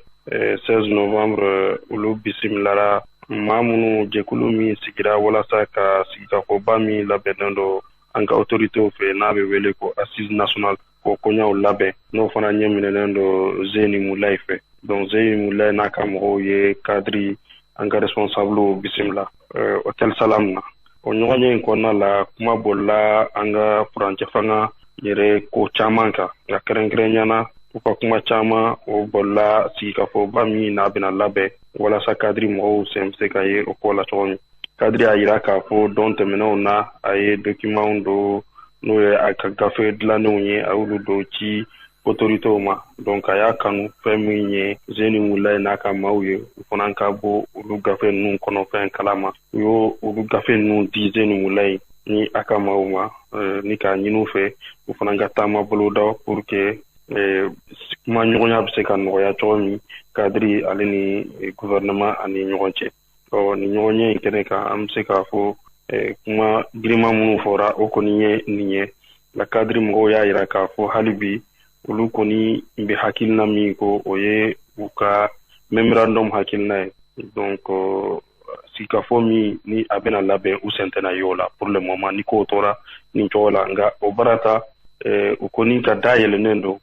16 novembre, olu bisimilara maa minnu, jɛkulu min sigira walasa ka sigikafɔba min labɛnnen don an ka autoritéw fɛ, n'a bɛ wele ko assise nationale, k'o koɲaw labɛn, n'o fana ɲɛminɛnen don Zeni Mulayi fɛ. Donc Zeni Mulayi n'a ka mɔgɔw ye cadre, an ka responsable bisimila hôtel Salam na. O ɲɔgɔnye in kɔnɔna la, kuma bolila an ka furancɛ fanga yɛrɛ ko caman kan, nka kɛrɛnkɛrɛnya na, u ka kuma caman o bolila sigikafɔba min n'a bɛna labɛn walasa cadre mɔgɔw sen bɛ se ka ye o ko la cogo min. Cadre y'a yira k'a fɔ don tɛmɛnenw na, a ye documentw don, n'o ye a ka gafe dilannenw ye, a y'olu dɔw ci autoritéw ma. Donc a y'a kanu fɛn min ye Zeni Mulayi n'a ka maaw ye, u fana ka bɔ olu gafe ninnu kɔnɔfɛn kalama. U y'o olu gafe ninnu di Zeni Mulayi ni a ka maaw ma, ni k'a ɲini u fɛ u fana ka taama boloda pour que kuma ɲɔgɔnya bɛ se ka nɔgɔya cogo min cadre ale ni gouvernement ani ɲɔgɔn cɛ. Ɔ, nin ɲɔgɔnye in kɛnɛ kan, an bɛ se k'a fɔ kuma girinman minnu fɔra, o kɔni ye nin ye. La cadre mɔgɔw y'a yira k'a fɔ hali bi, olu kɔni bɛ hakilina min ko, o ye u ka memorandum hakilina ye. Donc sigikafɔ min ni a bɛna labɛn, u sen tɛna ye o la pour le moment ni kow tora nin cogo la. Nka o baara ta, u kɔni ka da yɛlɛnnen don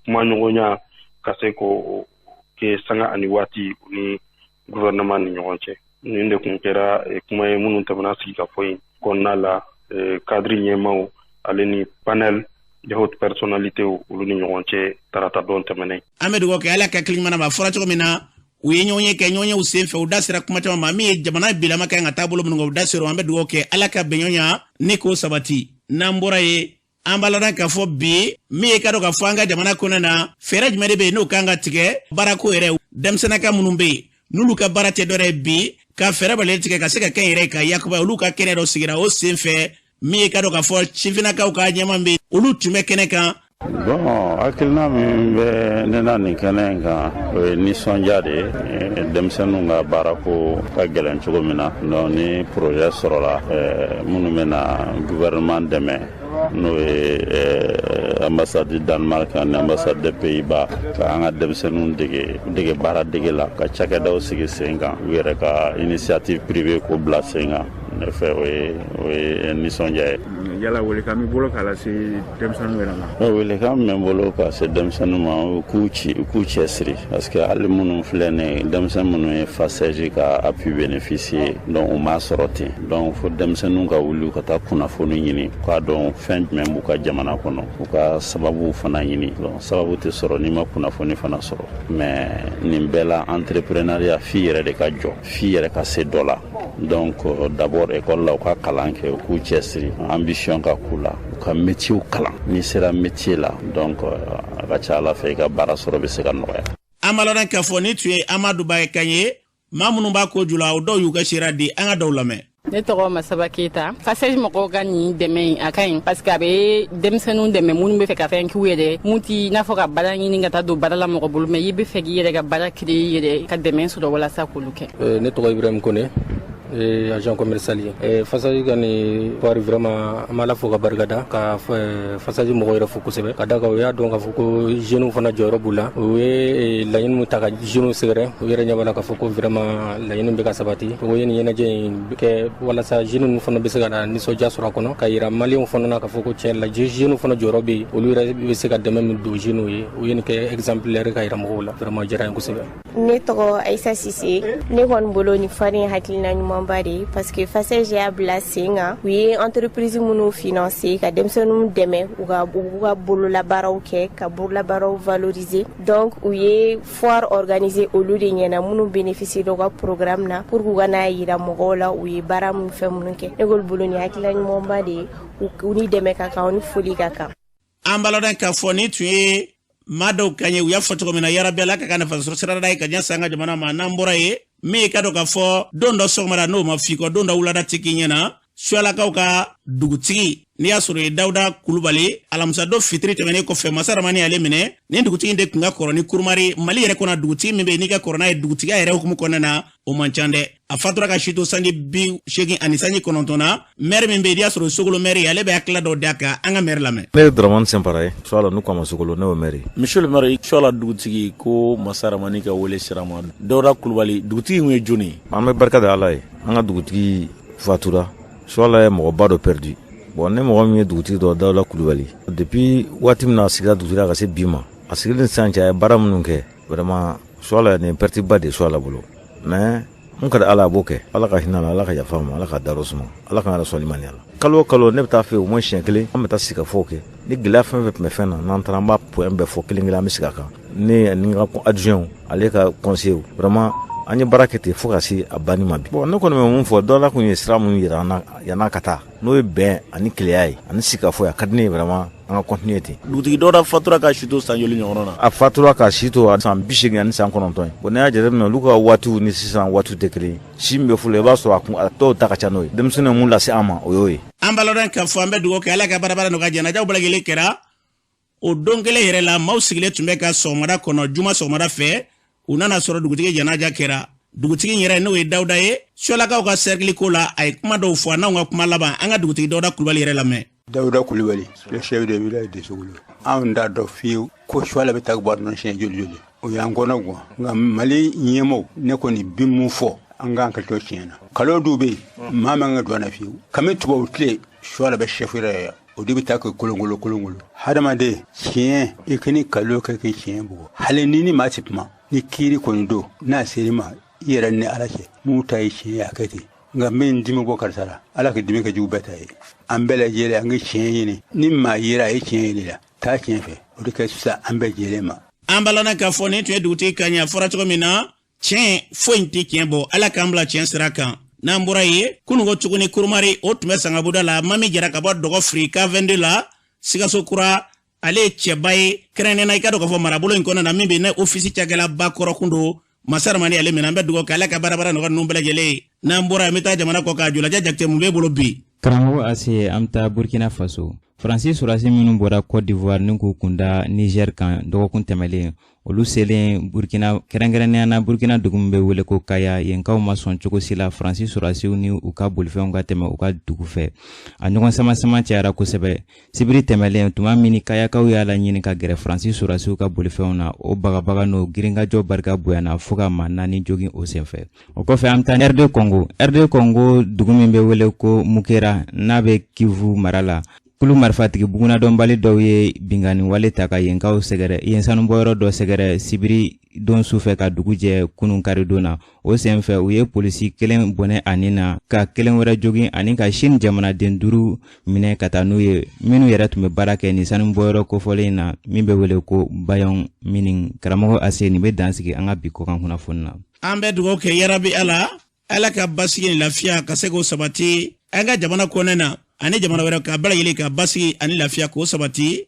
kuma ɲɔgɔnya ka se k'o kɛ sanga ani waati u ni gouvernement ni ɲɔgɔn cɛ. Nin de kun kɛra kuma ye minnu tɛmɛna sigikafɔ in kɔnɔna la, cadre ɲɛmaw ale ni panel de haute personnalité, olu ni ɲɔgɔn cɛ tarata don tɛmɛnen. An bɛ dugawu kɛ, Ala ka hakili ɲuman ma. Fɔra cogo min na, u ye ɲɔgɔn ye kɛ. Ɲɔgɔnyew sen fɛ, u da sera kuma caman ma. Min ye jamana bilama kan ka taabolo minnu kan, u da sera. An bɛ dugawu kɛ, Ala ka bɛnɲɔgɔnya ni k'o sabati. N'an bɔra yen, an b'a lɔn k'a fɔ bi min ye, ka dɔn k'a fɔ an ka jamana kɔnɔ na, fɛɛrɛ jumɛn de bɛ yen n'o kan ka tigɛ baarako yɛrɛ? Denmisɛnninka minnu bɛ yen, n'olu ka baara tɛ dɔwɛrɛ ye bi, ka fɛɛrɛ bɛɛ tigɛ ka se ka kɛ yɛrɛ ka yakuba, olu ka kɛnɛ dɔ sigira. O sen fɛ, min ye, ka dɔn k'a fɔ sifinnakaw ka ɲɛma bɛ yen, olu tun bɛ kɛnɛ kan. Bon, hakilina min bɛ ne na nin kɛnɛ in kan, o ye nisɔndiya de ye. Denmisɛnninw ka baarako ka gɛlɛn cogo min na, donc ni projet sɔrɔla minnu bɛna gouvernement dɛmɛ, n'o ye ambassade du Danemark ani ambassade des Pays-Bas, ka an ka denmisɛnninw dege dege baara dege la, ka cakɛdaw sigi sen kan, u yɛrɛ ka initiative privée ko bila sen kan, ne fɛ o ye nisɔndiya ye. Yala welekan b'i bolo k'a lase denmisɛnninw yɛrɛ ma? Welekan min bɛ n bolo ka se denmisɛnninw ma, u k'u cɛ siri, parce que hali minnu filɛ nin ye, denmisɛn minnu ye FACEJ ka appui bénéficier, donc u m'a sɔrɔ ten. Donc fo denmisɛnninw ka wuli ka taa kunnafoni ɲini, k'a dɔn fɛn jumɛn b'u ka jamana kɔnɔ, u ka sababuw fana ɲini. Donc sababu tɛ sɔrɔ n'i ma kunnafoni fana sɔrɔ. Mais nin bɛɛ la, entrepreneuriat, f'i yɛrɛ de ka jɔ, f'i yɛrɛ ka se dɔ la. Donc d'abord école la, u ka kalan kɛ, u k'u cɛsiri, ambition ka k'u la, u ka métier kalan. N'i sera métier la, donc a ka ca Ala fɛ, i ka baara sɔrɔ bɛ se ka nɔgɔya. An b'a lɔn k'a fɔ ni tun ye Amadu Ba kan ye, maa minnu b'a ko ju la, o dɔw y'u ka seereya di. An ka dɔw lamɛn. Ne tɔgɔ Masaba Keyita. FACEJ mɔgɔw ka nin dɛmɛ in, a ka ɲi, parce que a bɛ denmisɛnninw dɛmɛ minnu bɛ fɛ ka fɛn k'u yɛrɛ, mun ti n'a fɔ ka baara ɲini ka taa don baara la mɔgɔ bolo, mais i bɛ fɛ k'i yɛrɛ ka baara créer i yɛrɛ, ka dɛmɛ sɔrɔ walasa k'olu kɛ. Ne tɔgɔ Ibrahim Kone. Agent commercial ye. FACEJ ka nin foire, vraiment an b'Ala fo ka barikada, ka FACEJ mɔgɔw yɛrɛ fo kosɛbɛ, ka da kan u y'a dɔn k'a fɔ ko jeunes fana jɔyɔrɔ b'u la. U ye laɲini min ta ka jeunes sɛgɛrɛ, u yɛrɛ ɲɛ b'a la k'a fɔ ko vraiment laɲini bɛ ka sabati. O ye nin ɲɛnajɛ in kɛ walasa jeunes ninnu fana bɛ se ka na nisɔndiya sɔrɔ a kɔnɔ, ka yira maliyɛnw fana na k'a fɔ ko tiɲɛ la, jeunes fana jɔyɔrɔ bɛ yen, olu yɛrɛ bɛ se ka dɛmɛ min don jeunes ye. U ye nin kɛ exemplaire ka yira mɔgɔw la. Vraiment diyara n ye kosɛbɛ. Ne tɔgɔ Ayisa Sise. Ne kɔni bolo, nin foire ye hakilina ɲumanba de ye, parce que FACEJ y'a bila sen kan. U ye entreprise minnu financer ka denmisɛnninw dɛmɛ u ka bololabaaraw kɛ, ka bololabaaraw valoriser. Donc u ye foire organiser olu de ɲɛna, minnu bénéficier u ka programme na, pour k'u ka n'a yira mɔgɔw la u ye baara min, fɛn minnu kɛ. Ne kɔni bolo, nin hakilina ɲumanba de ye. U ni dɛmɛ ka kan, u ni foli ka kan. An b'a lɔn k'a fɔ ni tun ye maa dɔw kan ye, u y'a fɔ cogo min na, yarabi Ala ka ka nafa sɔrɔ sirada ye ka ɲɛsin an ka jamana ma. N'an bɔra ye, min ye ka dɔn k'a fɔ don dɔ sɔgɔmada n'o ma f'i kɔ, don dɔ wulada tɛ k'i ɲɛna, Suyalakaw ka dugutigi, n'i y'a sɔrɔ ye Dawuda Kulubali, alamisa don fitiri tɛmɛnen kɔfɛ, masa Ramani ale minɛ. Nin dugutigi de tun ka kɔrɔ ni Kurumari Mali yɛrɛ kɔnɔ. Dugutigi min bɛ yen n'i ka kɔrɔ n'a ye dugutigiya yɛrɛ hukumu kɔnɔna na, o man ca dɛ. A fatura ka si to sanji 89 na. Maire min bɛ yen n'i y'a sɔrɔ Sogolo maire, ale bɛ hakilila dɔw d'a kan. An ka maire lamɛn. Ne ye Dramane Sɛnpara ye, Suala, n'u k'a ma Sogolo, ne y'o maire ye. Monsieur le maire, Suala dugutigi ko masa Ramani ka wele sira ma, Dawuda Kulubali, dugutigi kun ye jɔnni ye? An bɛ barika da Ala ye. An ka dugutigi fatura, Suala ye mɔgɔba dɔ perdu. Bon, ne mɔgɔ min ye dugutigi dɔ, Dawuda Kulubali, depuis waati min na a sigira dugutigi ka se bi ma, a sigili ni sisan cɛ, a ye baara minnu kɛ, vraiment Suala nin perte ba de ye Suala bolo. Mais mun ka di Ala, a b'o kɛ. Ala ka hinɛ la, Ala ka yafa ma, Ala ka dayɔrɔ suma, Ala ka yɛrɛ sɔn limaniya la. Kalo o kalo, ne bɛ taa fɛ yen au moins siɲɛ kelen. An bɛ taa sigikafɔw kɛ. Ni gɛlɛya fɛn fɛn tun bɛ fɛn na, n'an taara, an b'a point bɛɛ fɔ kelen kelen, an bɛ sigi a kan, ne ani n ka adjoint, ale ka conseiller. Vraiment an ye baara kɛ ten fo ka se a banni ma bi. Bon, ne kɔni bɛ mun fɔ, dɔ la kun ye sira mun yira an na yann'a ka taa, n'o ye bɛn ani keleya ye ani sigikafɔ ye, a ka di ne ye vraiment an ka continuer ten. Dugutigi Dawuda fatura ka si to san joli ɲɔgɔn na? A fatura ka si to san 89 ye. Bon, n'i y'a jateminɛ, olu ka waatiw ni sisan waatiw tɛ kelen ye. Si min bɛ fɔlɔ, i b'a sɔrɔ a kun a dɔw ta ka ca n'o ye. Denmisɛnninw ye mun lase an ma, o y'o ye. An b'a lɔn k'a fɔ an bɛ dugawu kɛ Ala ka baarabara nɔgɔya. Janajaw bɛɛ lajɛlen kɛra o don kelen yɛrɛ la. Maaw sigilen tun bɛ ka sɔgɔmada kɔnɔ, juma sɔgɔmada fɛ, u nana sɔrɔ dugutigi janaja kɛra. Dugutigi yɛrɛ, n'o ye Dawuda ye, Sualakaw ka cercle ko la, a ye kuma dɔw fɔ. N'anw ka kuma laban, an ka dugutigi Dawuda Kulubali yɛrɛ lamɛn. Dawuda Kulubali, le chef de village de Sogolo. Anw t'a dɔn fiyewu ko Suala bɛ taa bɔ nɔ siɲɛ joli joli. O y'an kɔnɔ gan. Nka Mali ɲɛmɔgɔw, ne kɔni bi mun fɔ, an k'an ka to tiɲɛ na. Kalo dɔw bɛ yen, maa man ka don a na fiyewu. Kami tubabu tile, Suala bɛ chef yɛrɛ ye, o de bɛ taa kɛ kolongolo kolongolo. Hadamaden, tiɲɛ, i k'i kalo kɛ k'i tiɲɛ bugɔ. Hali ni ni maa tɛ kuma, ni kiiri kɔni don, n'a ser'i ma, i yɛrɛ ni Ala cɛ, mun ta ye tiɲɛ ye, a kɛ ten. Nka min dimi bɔ karisa la, Ala ka dimi kɛ jugu bɛɛ ta ye. An bɛɛ lajɛlen, an ka tiɲɛ ɲini. Ni maa yera a ye tiɲɛ ɲini la, taa tiɲɛ fɛ, o de ka fisa an bɛɛ jɛlen ma. An balana k'a fɔ nin tun ye dugutigi ka ɲɛ. A fɔra cogo min na, tiɲɛ foyi tɛ tiɲɛ bɔ. Ala k'an bila tiɲɛ sira kan. N'an bɔra yen, kununko tuguni, Kurumari, o tun bɛ sangabuda la. Mami Jara ka bɔ Dɔgɔ Firi ka 22 la, Sikaso Kura, ale ye cɛba ye kɛrɛnkɛrɛnnenya. I ka dɔn k'a fɔ marabolo in kɔnɔna na, min bɛ yen ne ofisi cakɛla ba kɔrɔkun don, masa Ramani ale minɛ. An bɛ dugawu kɛ Ala ka baarabara nɔgɔ ninnu bɛɛ lajɛlen ye. N'an bɔra yen, an bɛ taa jamana kɔ kan. Jolajɛ Jakite, mun b'e bolo bi? Karamɔgɔ Ase, an bɛ taa Burkina Faso. Faransi sɔrɔdasi minnu bɔra Côte d'Ivoire ni k'u kunda Niger kan dɔgɔkun tɛmɛlen, olu selen Burkina, kɛrɛnkɛrɛnnenya na Burkina dugu min bɛ wele ko Kaya, yenkaw ma sɔn cogo si la Faransi sɔrɔdasiw ni u ka bolifɛnw ka tɛmɛ u ka dugu fɛ. A ɲɔgɔn sama-sama cayara kosɛbɛ sibiri tɛmɛlen, tuma min ni Kayakaw y'a laɲini ka gɛrɛ Faransi sɔrɔdasiw ka bolifɛnw na. O bagabaga n'o girinkajɔ barika bonyana fo ka maa 4 jogin o senfɛ. O kɔfɛ, an bɛ taa RD Congo. RD Congo dugu min bɛ wele ko Mukera, n'a bɛ Kivu mara la, kulu marifatigi bugunadɔnbali dɔw ye binkanni wale ta ka yenkaw sɛgɛrɛ, yen sanubɔyɔrɔ dɔ sɛgɛrɛ sibiri don sufɛ ka dugu jɛ kunun karidon na. O senfɛ, u ye polisi kelen bɔnɛ a ni na, ka kelen wɛrɛ jogin, ani ka Sini jamanaden 5 minɛ ka taa n'u ye, minnu yɛrɛ tun bɛ baara kɛ nin sanubɔyɔrɔ kofɔlen in na min bɛ wele ko Bayon Mining. Karamɔgɔ Ase, nin bɛ dan sigi an ka bi kɔkan kunnafoni na. An bɛ dugawu kɛ, yarabi Ala, Ala ka basigi ni lafiya ka se k'o sabati an ka jamana kɔnɛ na ani jamana wɛrɛ, ka bɛɛ lajɛlen ka basigi ani lafiya k'o sabati.